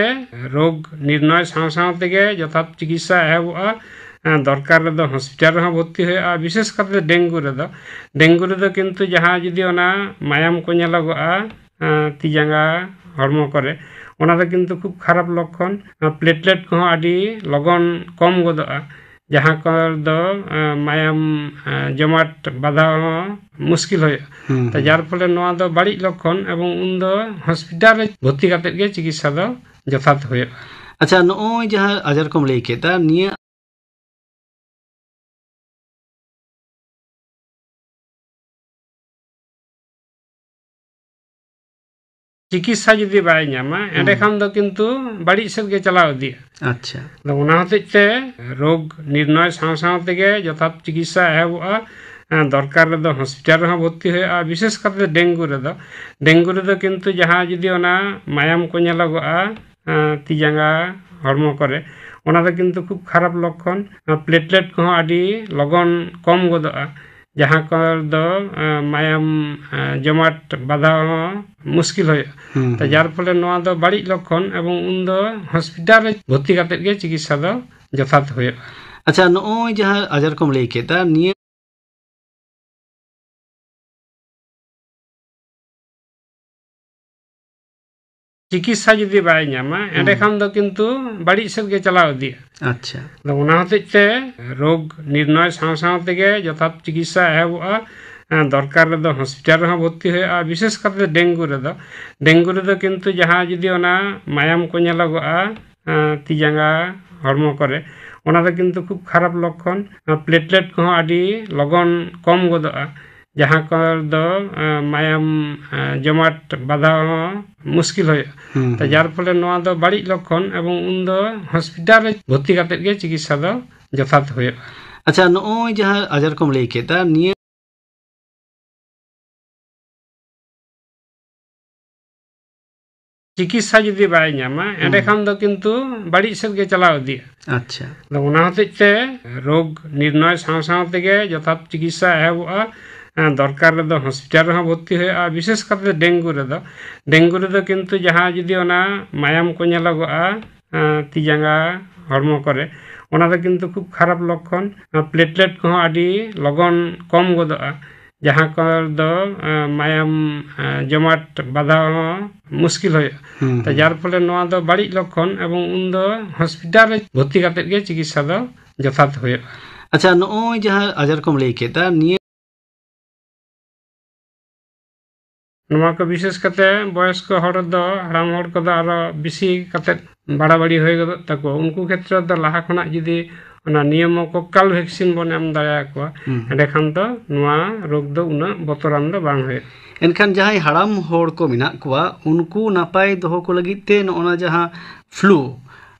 ᱨᱳᱜᱽ ᱱᱤᱨᱱᱚᱭ ᱥᱟᱶ ᱥᱟᱶ ᱛᱮᱜᱮ ᱡᱚᱛᱷᱟᱛ ᱪᱤᱠᱤᱛᱥᱟ ᱮᱦᱚᱵᱚᱜᱼᱟ᱾ ᱦᱮᱸ, ᱫᱚᱨᱠᱟᱨ ᱨᱮᱫᱚ ᱦᱚᱥᱯᱤᱴᱟᱞ ᱨᱮᱦᱚᱸ ᱵᱷᱚᱨᱛᱤ ᱦᱩᱭᱩᱜᱼᱟ, ᱵᱤᱥᱮᱥ ᱠᱟᱛᱮ ᱰᱮᱝᱜᱩ ᱨᱮᱫᱚ᱾ ᱰᱮᱝᱜᱩ ᱨᱮᱫᱚ ᱠᱤᱱᱛᱩ ᱡᱟᱦᱟᱸ ᱡᱩᱫᱤ ᱚᱱᱟ ᱢᱟᱭᱟᱢ ᱠᱚ ᱧᱮᱞᱚᱜᱚᱜᱼᱟ, ᱮᱸ, ᱛᱤ ᱡᱟᱸᱜᱟ, ᱦᱚᱲᱢᱚ ᱠᱚᱨᱮ, ᱚᱱᱟ ᱫᱚ ᱠᱤᱱᱛᱩ ᱠᱷᱩᱵ ᱠᱷᱟᱨᱟᱯ ᱞᱚᱠᱠᱷᱚᱱ᱾ ᱯᱞᱮᱴᱞᱮᱴ ᱠᱚᱦᱚᱸ ᱟᱹᱰᱤ ᱞᱚᱜᱚᱱ ᱠᱚᱢ ᱜᱚᱫᱚᱜᱼᱟ, ᱡᱟᱦᱟᱸ ᱠᱚᱫᱚ, ᱮᱸ, ᱢᱟᱭᱟᱢ, ᱮᱸ, ᱡᱚᱢᱟᱴ ᱵᱟᱫᱷᱟ ᱦᱚᱸ ᱢᱩᱥᱠᱤᱞ ᱦᱩᱭᱩᱜᱼᱟ᱾ ᱦᱩᱸ, ᱛᱚ ᱦᱩᱸ᱾ ᱡᱟᱨ ᱯᱷᱚᱞᱮ ᱱᱚᱣᱟ ᱫᱚ ᱵᱟᱹᱲᱤᱡ ᱞᱚᱠᱠᱷᱚᱱ, ᱮᱵᱚᱝ ᱩᱱᱫᱚ ᱦᱚᱥᱯᱤᱴᱟᱞ ᱨᱮ ᱵᱷᱚᱨᱛᱤ ᱠᱟᱛᱮᱫ ᱜᱮ ᱪᱤᱠᱤᱛᱥᱟ ᱫᱚ ᱡᱚᱛᱷᱟᱛ ᱦᱩᱭᱩᱜᱼᱟ᱾ ᱟᱪᱪᱷᱟ, ᱱᱚᱜᱼᱚᱭ ᱡᱟᱦᱟᱸ ᱟᱡᱟᱨ ᱠᱚᱢ ᱞᱟᱹᱭ ᱠᱮᱫᱟ, ᱱᱤᱭᱟᱹ ᱪᱤᱠᱤᱛᱥᱟ ᱡᱩᱫᱤ ᱵᱟᱭ ᱧᱟᱢᱟ, ᱮᱸᱰᱮᱠᱷᱟᱱ ᱫᱚ ᱠᱤᱱᱛᱩ ᱵᱟᱹᱲᱤᱡ ᱥᱮᱫ ᱜᱮ ᱪᱟᱞᱟᱣ ᱤᱫᱤᱜᱼᱟ᱾ ᱟᱪᱪᱷᱟ᱾ ᱟᱫᱚ ᱚᱱᱟ ᱦᱚᱛᱮᱡ ᱛᱮ ᱨᱳᱜᱽ ᱱᱤᱨᱱᱚᱭ ᱥᱟᱶ ᱥᱟᱶ ᱛᱮᱜᱮ ᱡᱚᱛᱷᱟᱛ ᱪᱤᱠᱤᱛᱥᱟ ᱮᱦᱚᱵᱚᱜᱼᱟ᱾ ᱮᱸ, ᱫᱚᱨᱠᱟᱨ ᱨᱮᱫᱚ ᱦᱚᱥᱯᱤᱴᱟᱞ ᱨᱮᱦᱚᱸ ᱵᱷᱚᱨᱛᱤ ᱦᱩᱭᱩᱜᱼᱟ, ᱵᱤᱥᱮᱥ ᱠᱟᱛᱮ ᱰᱮᱝᱜᱩ ᱨᱮᱫᱚ᱾ ᱰᱮᱝᱜᱩ ᱨᱮᱫᱚ ᱠᱤᱱᱛᱩ ᱡᱟᱦᱟᱸ ᱡᱩᱫᱤ ᱚᱱᱟ ᱢᱟᱭᱟᱢ ᱠᱚ ᱧᱮᱞᱚᱜᱚᱜᱼᱟ, ᱮᱸ, ᱛᱤ ᱡᱟᱸᱜᱟ ᱦᱚᱲᱢᱚ ᱠᱚᱨᱮ, ᱚᱱᱟ ᱫᱚ ᱠᱤᱱᱛᱩ ᱠᱷᱩᱵ ᱠᱷᱟᱨᱟᱯ ᱞᱚᱠᱠᱷᱚᱱ᱾ ᱮᱸ, ᱯᱞᱮᱴᱞᱮᱴ ᱠᱚᱦᱚᱸ ᱟᱹᱰᱤ ᱞᱚᱜᱚᱱ ᱠᱚᱢ ᱜᱚᱫᱚᱜᱼᱟ, ᱡᱟᱦᱟᱸ ᱠᱚᱫᱚ, ᱮᱸ, ᱢᱟᱭᱟᱢ, ᱮᱸ, ᱡᱚᱢᱟᱴ ᱵᱟᱫᱷᱟ ᱦᱚᱸ ᱢᱩᱥᱠᱤᱞ ᱦᱩᱭᱩᱜᱼᱟ᱾ ᱦᱩᱸ, ᱛᱚ ᱦᱩᱸ᱾ ᱡᱟᱨ ᱯᱷᱚᱞᱮ ᱱᱚᱣᱟ ᱫᱚ ᱵᱟᱹᱲᱤᱡ ᱞᱚᱠᱠᱷᱚᱱ, ᱮᱵᱚᱝ ᱩᱱᱫᱚ ᱦᱚᱥᱯᱤᱴᱟᱞ ᱨᱮ ᱵᱷᱚᱨᱛᱤ ᱠᱟᱛᱮᱫ ᱜᱮ ᱪᱤᱠᱤᱛᱥᱟ ᱫᱚ ᱡᱚᱛᱷᱟᱛ ᱦᱩᱭᱩᱜᱼᱟ᱾ ᱟᱪᱪᱷᱟ, ᱱᱚᱜᱼᱚᱭ ᱡᱟᱦᱟᱸ ᱟᱡᱟᱨ ᱠᱚᱢ ᱞᱟᱹᱭ ᱠᱮᱫᱟ, ᱱᱤᱭᱟᱹ ᱪᱤᱠᱤᱛᱥᱟ ᱡᱩᱫᱤ ᱵᱟᱭ ᱧᱟᱢᱟ, ᱦᱩᱸ᱾ ᱮᱸᱰᱮᱠᱷᱟᱱ ᱫᱚ ᱠᱤᱱᱛᱩ ᱵᱟᱹᱲᱤᱡ ᱥᱮᱫ ᱜᱮ ᱪᱟᱞᱟᱣ ᱤᱫᱤᱜᱼᱟ᱾ ᱟᱪᱪᱷᱟ᱾ ᱟᱫᱚ ᱚᱱᱟ ᱦᱚᱛᱮᱡ ᱛᱮ ᱨᱳᱜᱽ ᱱᱤᱨᱱᱚᱭ ᱥᱟᱶ ᱥᱟᱶ ᱛᱮᱜᱮ ᱡᱚᱛᱷᱟᱛ ᱪᱤᱠᱤᱛᱥᱟ ᱮᱦᱚᱵᱚᱜᱼᱟ᱾ ᱮᱸ, ᱫᱚᱨᱠᱟᱨ ᱨᱮᱫᱚ ᱦᱚᱥᱯᱤᱴᱟᱞ ᱨᱮᱦᱚᱸ ᱵᱷᱚᱨᱛᱤ ᱦᱩᱭᱩᱜᱼᱟ, ᱵᱤᱥᱮᱥ ᱠᱟᱛᱮ ᱰᱮᱝᱜᱩ ᱨᱮᱫᱚ᱾ ᱰᱮᱝᱜᱩ ᱨᱮᱫᱚ ᱠᱤᱱᱛᱩ ᱡᱟᱦᱟᱸ ᱡᱩᱫᱤ ᱚᱱᱟ ᱢᱟᱭᱟᱢ ᱠᱚ ᱧᱮᱞᱚᱜᱚᱜᱼᱟ, ᱮᱸ, ᱛᱤ ᱡᱟᱸᱜᱟ ᱦᱚᱲᱢᱚ ᱠᱚᱨᱮ, ᱚᱱᱟ ᱫᱚ ᱠᱤᱱᱛᱩ ᱠᱷᱩᱵ ᱠᱷᱟᱨᱟᱯ ᱞᱚᱠᱠᱷᱚᱱ᱾ ᱮᱸ, ᱯᱞᱮᱴᱞᱮᱴ ᱠᱚᱦᱚᱸ ᱟᱹᱰᱤ ᱞᱚᱜᱚᱱ ᱠᱚᱢ ᱜᱚᱫᱚᱜᱼᱟ, ᱡᱟᱦᱟᱸ ᱠᱚᱫᱚ, ᱮᱸ, ᱢᱟᱭᱟᱢ, ᱮᱸ, ᱡᱚᱢᱟᱴ ᱵᱟᱫᱷᱟ ᱦᱚᱸ ᱢᱩᱥᱠᱤᱞ ᱦᱩᱭᱩᱜᱼᱟ᱾ ᱦᱩᱸ, ᱛᱚ ᱦᱩᱸ᱾ ᱡᱟᱨ ᱯᱷᱚᱞᱮ ᱱᱚᱣᱟ ᱫᱚ ᱵᱟᱹᱲᱤᱡ ᱞᱚᱠᱠᱷᱚᱱ, ᱮᱵᱚᱝ ᱩᱱᱫᱚ ᱦᱚᱥᱯᱤᱴᱟᱞ ᱨᱮ ᱵᱷᱚᱨᱛᱤ ᱠᱟᱛᱮᱫ ᱜᱮ ᱪᱤᱠᱤᱛᱥᱟ ᱫᱚ ᱡᱚᱛᱷᱟᱛ ᱦᱩᱭᱩᱜᱼᱟ᱾ ᱟᱪᱪᱷᱟ, ᱱᱚᱜᱼᱚᱭ ᱡᱟᱦᱟᱸ ᱟᱡᱟᱨ ᱠᱚᱢ ᱞᱟᱹᱭ ᱠᱮᱫᱟ, ᱱᱤᱭᱟᱹ ᱪᱤᱠᱤᱛᱥᱟ ᱡᱩᱫᱤ ᱵᱟᱭ ᱧᱟᱢᱟ, ᱦᱩᱸ᱾ ᱮᱸᱰᱮᱠᱷᱟᱱ ᱫᱚ ᱠᱤᱱᱛᱩ ᱵᱟᱹᱲᱤᱡ ᱥᱮᱫ ᱜᱮ ᱪᱟᱞᱟᱣ ᱤᱫᱤᱜᱼᱟ᱾ ᱟᱪᱪᱷᱟ᱾ ᱟᱫᱚ ᱚᱱᱟ ᱦᱚᱛᱮᱡ ᱛᱮ ᱨᱳᱜᱽ ᱱᱤᱨᱱᱚᱭ ᱥᱟᱶ ᱥᱟᱶ ᱛᱮᱜᱮ ᱡᱚᱛᱷᱟᱛ ᱪᱤᱠᱤᱛᱥᱟ ᱮᱦᱚᱵᱚᱜᱼᱟ᱾ ᱮᱸ, ᱫᱚᱨᱠᱟᱨ ᱨᱮᱫᱚ ᱦᱚᱥᱯᱤᱴᱟᱞ ᱨᱮᱦᱚᱸ ᱵᱷᱚᱨᱛᱤ ᱦᱩᱭᱩᱜᱼᱟ, ᱵᱤᱥᱮᱥ ᱠᱟᱛᱮ ᱰᱮᱝᱜᱩ ᱨᱮᱫᱚ᱾ ᱰᱮᱝᱜᱩ ᱨᱮᱫᱚ ᱠᱤᱱᱛᱩ ᱡᱟᱦᱟᱸ ᱡᱩᱫᱤ ᱚᱱᱟ ᱢᱟᱭᱟᱢ ᱠᱚ ᱧᱮᱞᱚᱜᱚᱜᱼᱟ, ᱮᱸ, ᱛᱤ ᱡᱟᱸᱜᱟ ᱦᱚᱲᱢᱚ ᱠᱚᱨᱮ, ᱚᱱᱟ ᱫᱚ ᱠᱤᱱᱛᱩ ᱠᱷᱩᱵ ᱠᱷᱟᱨᱟᱯ ᱞᱚᱠᱠᱷᱚᱱ᱾ ᱮᱸ, ᱯᱞᱮᱴᱞᱮᱴ ᱠᱚᱦᱚᱸ ᱟᱹᱰᱤ ᱞᱚᱜᱚᱱ ᱠᱚᱢ ᱜᱚᱫᱚᱜᱼᱟ, ᱡᱟᱦᱟᱸ ᱠᱚᱫᱚ, ᱮᱸ, ᱢᱟᱭᱟᱢ, ᱮᱸ, ᱡᱚᱢᱟᱴ ᱵᱟᱫᱷᱟ ᱦᱚᱸ ᱢᱩᱥᱠᱤᱞ ᱦᱩᱭᱩᱜᱼᱟ᱾ ᱦᱩᱸ, ᱛᱚ ᱦᱩᱸ᱾ ᱡᱟᱨ ᱯᱷᱚᱞᱮ ᱱᱚᱣᱟ ᱫᱚ ᱵᱟᱹᱲᱤᱡ ᱞᱚᱠᱠᱷᱚᱱ, ᱮᱵᱚᱝ ᱩᱱᱫᱚ ᱦᱚᱥᱯᱤᱴᱟᱞ ᱨᱮ ᱵᱷᱚᱨᱛᱤ ᱠᱟᱛᱮᱫ ᱜᱮ ᱪᱤᱠᱤᱛᱥᱟ ᱫᱚ ᱡᱚᱛᱷᱟᱛ ᱦᱩᱭᱩᱜᱼᱟ᱾ ᱟᱪᱪᱷᱟ, ᱱᱚᱜᱼᱚᱭ ᱡᱟᱦᱟᱸ ᱟᱡᱟᱨ ᱠᱚᱢ ᱞᱟᱹᱭ ᱠᱮᱫᱟ, ᱱᱤᱭᱟᱹ ᱱᱚᱣᱟ ᱠᱚ ᱵᱤᱥᱮᱥ ᱠᱟᱛᱮ ᱵᱚᱭᱚᱥᱠᱚ ᱦᱚᱲ ᱫᱚ, ᱦᱟᱲᱟᱢ ᱦᱚᱲ ᱠᱚᱫᱚ ᱟᱨᱚ ᱵᱮᱥᱤ ᱠᱟᱛᱮ ᱵᱟᱲᱟᱵᱟᱲᱤ ᱦᱩᱭ ᱜᱚᱫᱚᱜ ᱛᱟᱠᱚᱣᱟ᱾ ᱩᱱᱠᱩ ᱠᱷᱮᱛᱨᱮ ᱫᱚ ᱞᱟᱦᱟ ᱠᱷᱚᱱᱟᱜ ᱡᱩᱫᱤ ᱚᱱᱟ ᱱᱤᱭᱟᱹᱢᱚᱠᱚᱠᱟᱞ ᱵᱷᱮᱠᱥᱤᱱ ᱵᱚᱱ ᱮᱢ ᱫᱟᱲᱮᱭᱟᱠᱚᱣᱟ᱾ ᱦᱩᱸ᱾ ᱮᱸᱰᱮᱠᱷᱟᱱ ᱫᱚ ᱱᱚᱣᱟ ᱨᱳᱜᱽ ᱫᱚ ᱩᱱᱟᱹᱜ ᱵᱚᱛᱚᱨᱟᱱ ᱫᱚ ᱵᱟᱝ ᱦᱩᱭᱩᱜᱼᱟ᱾ ᱮᱱᱠᱷᱟᱱ ᱡᱟᱦᱟᱸᱭ ᱦᱟᱲᱟᱢ ᱦᱚᱲ ᱠᱚ ᱢᱮᱱᱟᱜ ᱠᱚᱣᱟ, ᱩᱱᱠᱩ ᱱᱟᱯᱟᱭ ᱫᱚᱦᱚ ᱠᱚ ᱞᱟᱹᱜᱤᱫ ᱛᱮ ᱱᱚᱜᱼᱚ ᱱᱟ ᱡᱟᱦᱟᱸ ᱯᱷᱞᱩ,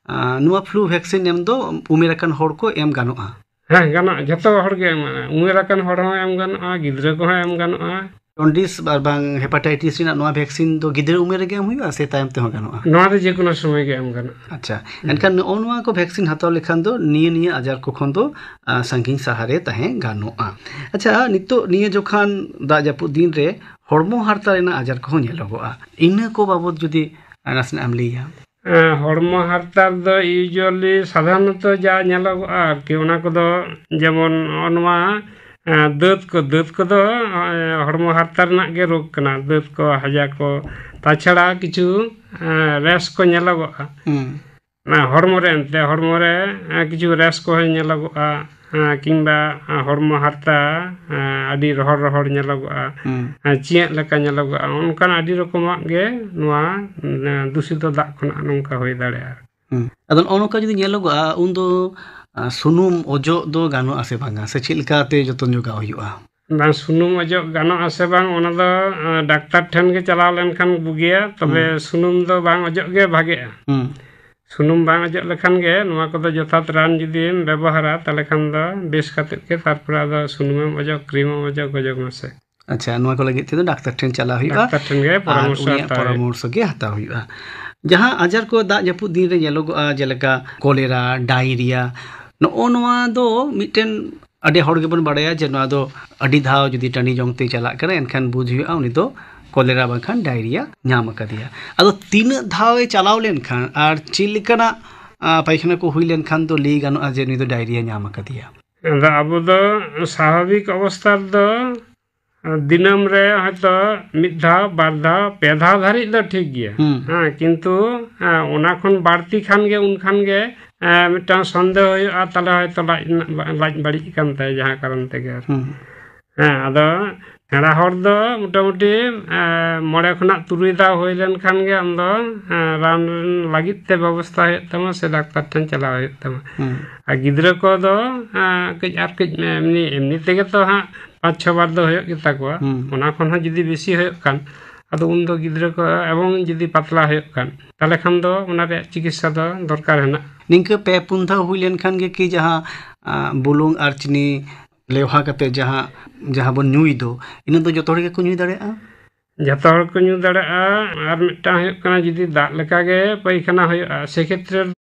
ᱟᱸ, ᱱᱚᱣᱟ ᱯᱷᱞᱩ ᱵᱷᱮᱠᱥᱤᱱ ᱮᱢ ᱫᱚ ᱩᱢᱮᱨ ᱟᱠᱟᱱ ᱦᱚᱲ ᱠᱚ ᱮᱢ ᱜᱟᱱᱚᱜᱼᱟ? ᱦᱮᱸ, ᱜᱟᱱᱚᱜᱼᱟ᱾ ᱡᱷᱚᱛᱚ ᱦᱚᱲ ᱜᱮ ᱮᱢ ᱜᱟᱱᱚᱜᱼᱟ᱾ ᱩᱢᱮᱨ ᱟᱠᱟᱱ ᱦᱚᱲ ᱦᱚᱸ ᱮᱢ ᱜᱟᱱᱚᱜᱼᱟ, ᱜᱤᱫᱽᱨᱟᱹ ᱠᱚᱦᱚᱸ ᱮᱢ ᱜᱟᱱᱚᱜᱼᱟ᱾ ᱡᱚᱱᱰᱤᱥ ᱟᱨ ᱵᱟᱝ ᱦᱮᱯᱟᱴᱟᱭᱴᱤᱥ ᱨᱮᱱᱟᱜ ᱱᱚᱣᱟ ᱵᱷᱮᱠᱥᱤᱱ ᱫᱚ ᱜᱤᱫᱽᱨᱟᱹ ᱩᱢᱮᱨ ᱨᱮᱜᱮ ᱮᱢ ᱦᱩᱭᱩᱜᱼᱟ ᱥᱮ ᱛᱟᱭᱚᱢ ᱛᱮᱦᱚᱸ ᱜᱟᱱᱚᱜᱼᱟ? ᱱᱚᱣᱟ ᱫᱚ ᱡᱮ ᱠᱳᱱᱳ ᱥᱚᱢᱚᱭ ᱜᱮ ᱮᱢ ᱜᱟᱱᱚᱜᱼᱟ᱾ ᱟᱪᱪᱷᱟ, ᱦᱩᱸ᱾ ᱮᱱᱠᱷᱟᱱ ᱱᱚᱜᱼᱚ ᱱᱚᱣᱟ ᱠᱚ ᱵᱷᱮᱠᱥᱤᱱ ᱦᱟᱛᱟᱣ ᱞᱮᱠᱷᱟᱱ ᱫᱚ ᱱᱤᱭᱟᱹ, ᱱᱤᱭᱟᱹ ᱟᱡᱟᱨ ᱠᱚ ᱠᱷᱚᱱ ᱫᱚ, ᱟ, ᱥᱟᱺᱜᱤᱧ ᱥᱟᱦᱟ ᱨᱮ ᱛᱟᱦᱮᱸ ᱜᱟᱱᱚᱜᱼᱟ᱾ ᱟᱪᱪᱷᱟ, ᱱᱤᱛᱚᱜ ᱱᱤᱭᱟᱹ ᱡᱚᱠᱷᱟᱱ ᱫᱟᱜ ᱡᱟᱹᱯᱩᱫ ᱫᱤᱱ ᱨᱮ ᱦᱚᱲᱢᱚ ᱦᱟᱨᱛᱟ ᱨᱮᱱᱟᱜ ᱟᱡᱟᱨ ᱠᱚᱦᱚᱸ ᱧᱮᱞᱚᱜᱚᱜᱼᱟ, ᱤᱱᱟᱹ ᱠᱚ ᱵᱟᱵᱚᱫ ᱡᱩᱫᱤ, ᱟ, ᱱᱟᱥᱮᱱᱟᱜ ᱮᱢ ᱞᱟᱹᱭᱟ? ᱮᱸ, ᱦᱚᱲᱢᱚ ᱦᱟᱨᱛᱟ ᱨᱮᱫᱚ usually ᱥᱟᱫᱷᱟᱨᱚᱱᱚᱛᱚ ᱡᱟ ᱧᱮᱞᱚᱜᱚᱜᱼᱟ ᱟᱨᱠᱤ, ᱚᱱᱟ ᱠᱚᱫᱚ ᱡᱮᱢᱚᱱ ᱱᱚᱜᱼᱚ ᱱᱚᱣᱟ, ᱮᱸ, ᱫᱟᱹᱛ ᱠᱚ, ᱫᱟᱹᱛ ᱠᱚᱫᱚ, ᱮᱸ, ᱦᱚᱲᱢᱚ ᱦᱟᱨᱛᱟ ᱨᱮᱱᱟᱜ ᱜᱮ ᱨᱳᱜᱽ ᱠᱟᱱᱟ, ᱫᱟᱹᱛ ᱠᱚ, ᱦᱟᱡᱟ ᱠᱚ᱾ ᱛᱟᱪᱷᱟᱲᱟ ᱠᱤᱪᱷᱩ, ᱮᱸ, ᱨᱮᱥ ᱠᱚ ᱧᱮᱞᱚᱜᱚᱜᱼᱟ᱾ ᱦᱩᱸ᱾ ᱚᱱᱟ ᱦᱚᱲᱢᱚ ᱨᱮ ᱮᱱᱛᱮ, ᱦᱚᱲᱢᱚ ᱨᱮ, ᱮᱸ, ᱠᱤᱪᱷᱩ ᱨᱮᱥ ᱠᱚᱦᱚᱸ ᱧᱮᱞᱚᱜᱚᱜᱼᱟ᱾ ᱦᱮᱸ, ᱠᱤᱝᱵᱟ ᱦᱚᱲᱢᱚ ᱦᱟᱨᱛᱟ, ᱦᱮᱸ, ᱟᱹᱰᱤ ᱨᱚᱦᱚᱲ ᱨᱚᱦᱚᱲ ᱧᱮᱞᱚᱜᱚᱜᱼᱟ, ᱦᱩᱸ᱾ ᱦᱮᱸ, ᱪᱤᱭᱟᱹᱜ ᱞᱮᱠᱟ ᱧᱮᱞᱚᱜᱚᱜᱼᱟ, ᱚᱱᱠᱟᱱ ᱟᱹᱰᱤ ᱨᱚᱠᱚᱢᱟᱜ ᱜᱮ ᱱᱚᱣᱟ, ᱦᱮᱸ, ᱫᱩᱥᱤᱛᱚ ᱫᱟᱜ ᱠᱷᱚᱱᱟᱜ ᱱᱚᱝᱠᱟ ᱦᱩᱭ ᱫᱟᱲᱮᱭᱟᱜᱼᱟ᱾ ᱦᱩᱸ᱾ ᱟᱫᱚ ᱱᱚᱜᱼᱚ ᱱᱚᱝᱠᱟ ᱡᱩᱫᱤ ᱧᱮᱞᱚᱜᱚᱜᱼᱟ, ᱩᱱᱫᱚ, ᱟ, ᱥᱩᱱᱩᱢ ᱚᱡᱚᱜ ᱫᱚ ᱜᱟᱱᱚᱜᱼᱟ ᱥᱮ ᱵᱟᱝᱟ? ᱥᱮ ᱪᱮᱫ ᱞᱮᱠᱟᱛᱮ ᱡᱚᱛᱚᱱ ᱡᱚᱜᱟᱣ ᱦᱩᱭᱩᱜᱼᱟ? ᱵᱟᱝ, ᱥᱩᱱᱩᱢ ᱚᱡᱚᱜ ᱜᱟᱱᱚᱜᱼᱟ ᱥᱮ ᱵᱟᱝ, ᱚᱱᱟ ᱫᱚ, ᱟ, ᱰᱟᱠᱛᱟᱨ ᱴᱷᱮᱱ ᱜᱮ ᱪᱟᱞᱟᱣ ᱞᱮᱱᱠᱷᱟᱱ ᱵᱩᱜᱤᱭᱟ, ᱛᱚᱵᱮ ᱦᱩᱸ᱾ ᱥᱩᱱᱩᱢ ᱫᱚ ᱵᱟᱝ ᱚᱡᱚᱜ ᱜᱮ ᱵᱷᱟᱜᱮᱜᱼᱟ᱾ ᱦᱩᱸ᱾ ᱥᱩᱱᱩᱢ ᱵᱟᱝ ᱚᱡᱚᱜ ᱞᱮᱠᱷᱟᱱ ᱜᱮ ᱱᱚᱣᱟ ᱠᱚᱫᱚ ᱡᱚᱛᱷᱟᱛ ᱨᱟᱱ ᱡᱩᱫᱤᱢ ᱵᱮᱵᱚᱦᱟᱨᱟ, ᱛᱟᱦᱚᱞᱮ ᱠᱷᱟᱱ ᱫᱚ ᱵᱮᱥ ᱠᱟᱛᱮᱫ ᱜᱮ, ᱛᱟᱨᱯᱚᱨᱮ ᱟᱫᱚ ᱥᱩᱱᱩᱢᱮᱢ ᱚᱡᱚᱜ, ᱠᱨᱤᱢᱮᱢ ᱚᱡᱚᱜ, ᱚᱡᱚᱜᱽ ᱢᱮᱥᱮ᱾ ᱟᱪᱪᱷᱟ, ᱱᱚᱣᱟ ᱠᱚ ᱞᱟᱹᱜᱤᱫ ᱛᱮᱫᱚ ᱰᱟᱠᱛᱟᱨ ᱴᱷᱮᱱ ᱪᱟᱞᱟᱣ ᱦᱩᱭᱩᱜᱼᱟ᱾ ᱰᱟᱠᱛᱟᱨ ᱴᱷᱮᱱ ᱜᱮ ᱟᱨ ᱯᱚᱨᱟᱢᱚᱨᱥᱚ ᱩᱱᱤᱭᱟᱜ ᱦᱟᱛᱟᱣ ᱦᱩᱭᱩᱜᱼᱟ᱾ ᱯᱚᱨᱟᱢᱚᱨᱥᱚ ᱜᱮ ᱦᱟᱛᱟᱣ ᱦᱩᱭᱩᱜᱼᱟ᱾ ᱡᱟᱦᱟᱸ ᱟᱡᱟᱨ ᱠᱚ ᱫᱟᱜ ᱡᱟᱹᱯᱩᱫ ᱫᱤᱱ ᱨᱮ ᱧᱮᱞᱚᱜᱚᱜᱼᱟ, ᱡᱮᱞᱮᱠᱟ ᱠᱚᱞᱮᱨᱟ, ᱰᱟᱭᱨᱤᱭᱟ, ᱱᱚᱜᱼᱚ ᱱᱚᱣᱟ ᱫᱚ ᱢᱤᱫᱴᱮᱱ ᱟᱹᱰᱤ ᱦᱚᱲ ᱜᱮᱵᱚᱱ ᱵᱟᱲᱟᱭᱟ ᱡᱮ ᱱᱚᱣᱟ ᱫᱚ ᱟᱹᱰᱤ ᱫᱷᱟᱣ ᱡᱩᱫᱤ ᱴᱟᱺᱰᱤ ᱡᱚᱝ ᱛᱮᱭ ᱪᱟᱞᱟᱜ ᱠᱟᱱᱟ, ᱮᱱᱠᱷᱟᱱ ᱵᱩᱡᱽ ᱦᱩᱭᱩᱜᱼᱟ ᱩᱱᱤ ᱫᱚ ᱠᱚᱞᱮᱨᱟ ᱵᱟᱝᱠᱷᱟᱱ ᱰᱟᱭᱨᱤᱭᱟ ᱧᱟᱢ ᱟᱠᱟᱫᱮᱭᱟ᱾ ᱟᱫᱚ ᱛᱤᱱᱟᱹᱜ ᱫᱷᱟᱣ ᱮ ᱪᱟᱞᱟᱣ ᱞᱮᱱᱠᱷᱟᱱ ᱟᱨ ᱪᱮᱫ ᱞᱮᱠᱟᱱᱟᱜ, ᱟ, ᱯᱟᱭᱠᱷᱟᱱᱟ ᱠᱚ ᱦᱩᱭ ᱞᱮᱱᱠᱷᱟᱱ ᱫᱚ ᱞᱟᱹᱭ ᱜᱟᱱᱚᱜᱼᱟ ᱡᱮ ᱱᱩᱭ ᱫᱚ ᱰᱟᱭᱨᱤᱭᱟ ᱧᱟᱢ ᱟᱠᱟᱫᱮᱭᱟ? ᱟᱫᱚ ᱟᱵᱚ ᱫᱚ ᱥᱟᱵᱷᱟᱵᱤᱠ ᱚᱵᱚᱥᱛᱟ ᱨᱮᱫᱚ ᱫᱤᱱᱟᱹᱢ ᱨᱮ ᱦᱚᱭᱛᱚ ᱢᱤᱫ ᱫᱷᱟᱣ, ᱵᱟᱨ ᱫᱷᱟᱣ, ᱯᱮ ᱫᱷᱟᱣ ᱫᱷᱟᱹᱨᱤᱡ ᱫᱚ ᱴᱷᱤᱠ ᱜᱮᱭᱟ᱾ ᱦᱩᱸ᱾ ᱦᱮᱸ, ᱠᱤᱱᱛᱩ, ᱦᱮᱸ, ᱚᱱᱟ ᱠᱷᱚᱱ ᱵᱟᱹᱲᱛᱤ ᱠᱷᱟᱱ ᱜᱮ, ᱩᱱᱠᱷᱟᱱ ᱜᱮ, ᱦᱮᱸ, ᱢᱤᱫᱴᱟᱝ ᱥᱚᱱᱫᱮᱦᱚ ᱦᱩᱭᱩᱜᱼᱟ, ᱛᱟᱦᱞᱮ ᱦᱚᱭᱛᱚ ᱞᱟᱡ ᱨᱮᱱᱟᱜ ᱵᱟ-, ᱞᱟᱡ ᱵᱟᱹᱲᱤᱡ ᱠᱟᱱ ᱛᱟᱭᱟ ᱡᱟᱦᱟᱸ ᱠᱟᱨᱚᱱ ᱛᱮᱜᱮ ᱟᱨ᱾ ᱦᱩᱸ᱾ ᱦᱮᱸ, ᱟᱫᱚ ᱥᱮᱬᱟ ᱦᱚᱲ ᱫᱚ ᱢᱚᱴᱟᱢᱩᱴᱤ, ᱮᱸ, ᱢᱚᱬᱮ ᱠᱷᱚᱱᱟᱜ ᱛᱩᱨᱩᱭ ᱫᱷᱟᱣ ᱦᱩᱭ ᱞᱮᱱᱠᱷᱟᱱ ᱜᱮ ᱟᱢ ᱫᱚ, ᱮᱸ, ᱨᱟᱱ ᱞᱟᱹᱜᱤᱫ ᱛᱮ ᱵᱮᱵᱚᱥᱛᱷᱟ ᱦᱩᱭᱩᱜ ᱛᱟᱢᱟ ᱥᱮ ᱰᱟᱠᱛᱟᱨ ᱴᱷᱮᱱ ᱪᱟᱞᱟᱣ ᱦᱩᱭᱩᱜ ᱛᱟᱢᱟ᱾ ᱦᱩᱸ᱾ ᱟᱨ ᱜᱤᱫᱽᱨᱟᱹ ᱠᱚᱫᱚ, ᱮᱸ, ᱠᱟᱹᱡ ᱟᱨ ᱠᱟᱹᱡ ᱮᱢᱱᱤ, ᱮᱢᱱᱤ ᱛᱮᱜᱮ ᱛᱚ ᱦᱟᱸᱜ ᱯᱟᱸᱪ ᱪᱷᱚ ᱵᱟᱨ ᱫᱚ ᱦᱩᱭᱩᱜ ᱜᱮᱛᱟ ᱠᱚᱣᱟ᱾ ᱦᱩᱸ᱾ ᱚᱱᱟ ᱠᱷᱚᱱ ᱦᱚᱸ ᱡᱩᱫᱤ ᱵᱮᱥᱤ ᱦᱩᱭᱩᱜ ᱠᱷᱟᱱ, ᱟᱫᱚ ᱩᱱᱫᱚ ᱜᱤᱫᱽᱨᱟᱹ ᱠᱚ, ᱮᱵᱚᱝ ᱡᱩᱫᱤ ᱯᱟᱛᱞᱟ ᱦᱩᱭᱩᱜ ᱠᱷᱟᱱ, ᱛᱟᱦᱚᱞᱮ ᱠᱷᱟᱱ ᱫᱚ ᱚᱱᱟ ᱨᱮᱭᱟᱜ ᱪᱤᱠᱤᱛᱥᱟ ᱫᱚ ᱫᱚᱨᱠᱟᱨ ᱦᱮᱱᱟᱜ᱾ ᱱᱤᱝᱠᱟᱹ ᱯᱮ ᱯᱩᱱ ᱫᱷᱟᱣ ᱦᱩᱭ ᱞᱮᱱᱠᱷᱟᱱ ᱜᱮ ᱠᱤ ᱡᱟᱦᱟᱸ, ᱟ, ᱵᱩᱞᱩᱝ ᱟᱨ ᱪᱤᱱᱤ ᱞᱮᱣᱦᱟ ᱠᱟᱛᱮ ᱡᱟᱦᱟᱸ, ᱡᱟᱦᱟᱸ ᱵᱚᱱ ᱧᱩᱭ ᱫᱚ, ᱤᱱᱟᱹ ᱫᱚ ᱡᱚᱛᱚ ᱦᱚᱲ ᱜᱮᱠᱚ ᱧᱩᱭ ᱫᱟᱲᱮᱭᱟᱜᱼᱟ? ᱡᱚᱛᱚ ᱦᱚᱲ ᱠᱚ ᱧᱩ ᱫᱟᱲᱮᱭᱟᱜᱼᱟ᱾ ᱟᱨ ᱢᱤᱫᱴᱟᱝ ᱦᱩᱭᱩᱜ ᱠᱟᱱᱟ, ᱡᱩᱫᱤ ᱫᱟᱜ ᱞᱮᱠᱟ ᱜᱮ ᱯᱟᱭᱠᱷᱟᱱᱟ ᱦᱩᱭᱩᱜᱼᱟ, ᱥᱮᱠᱷᱮᱛᱨᱮ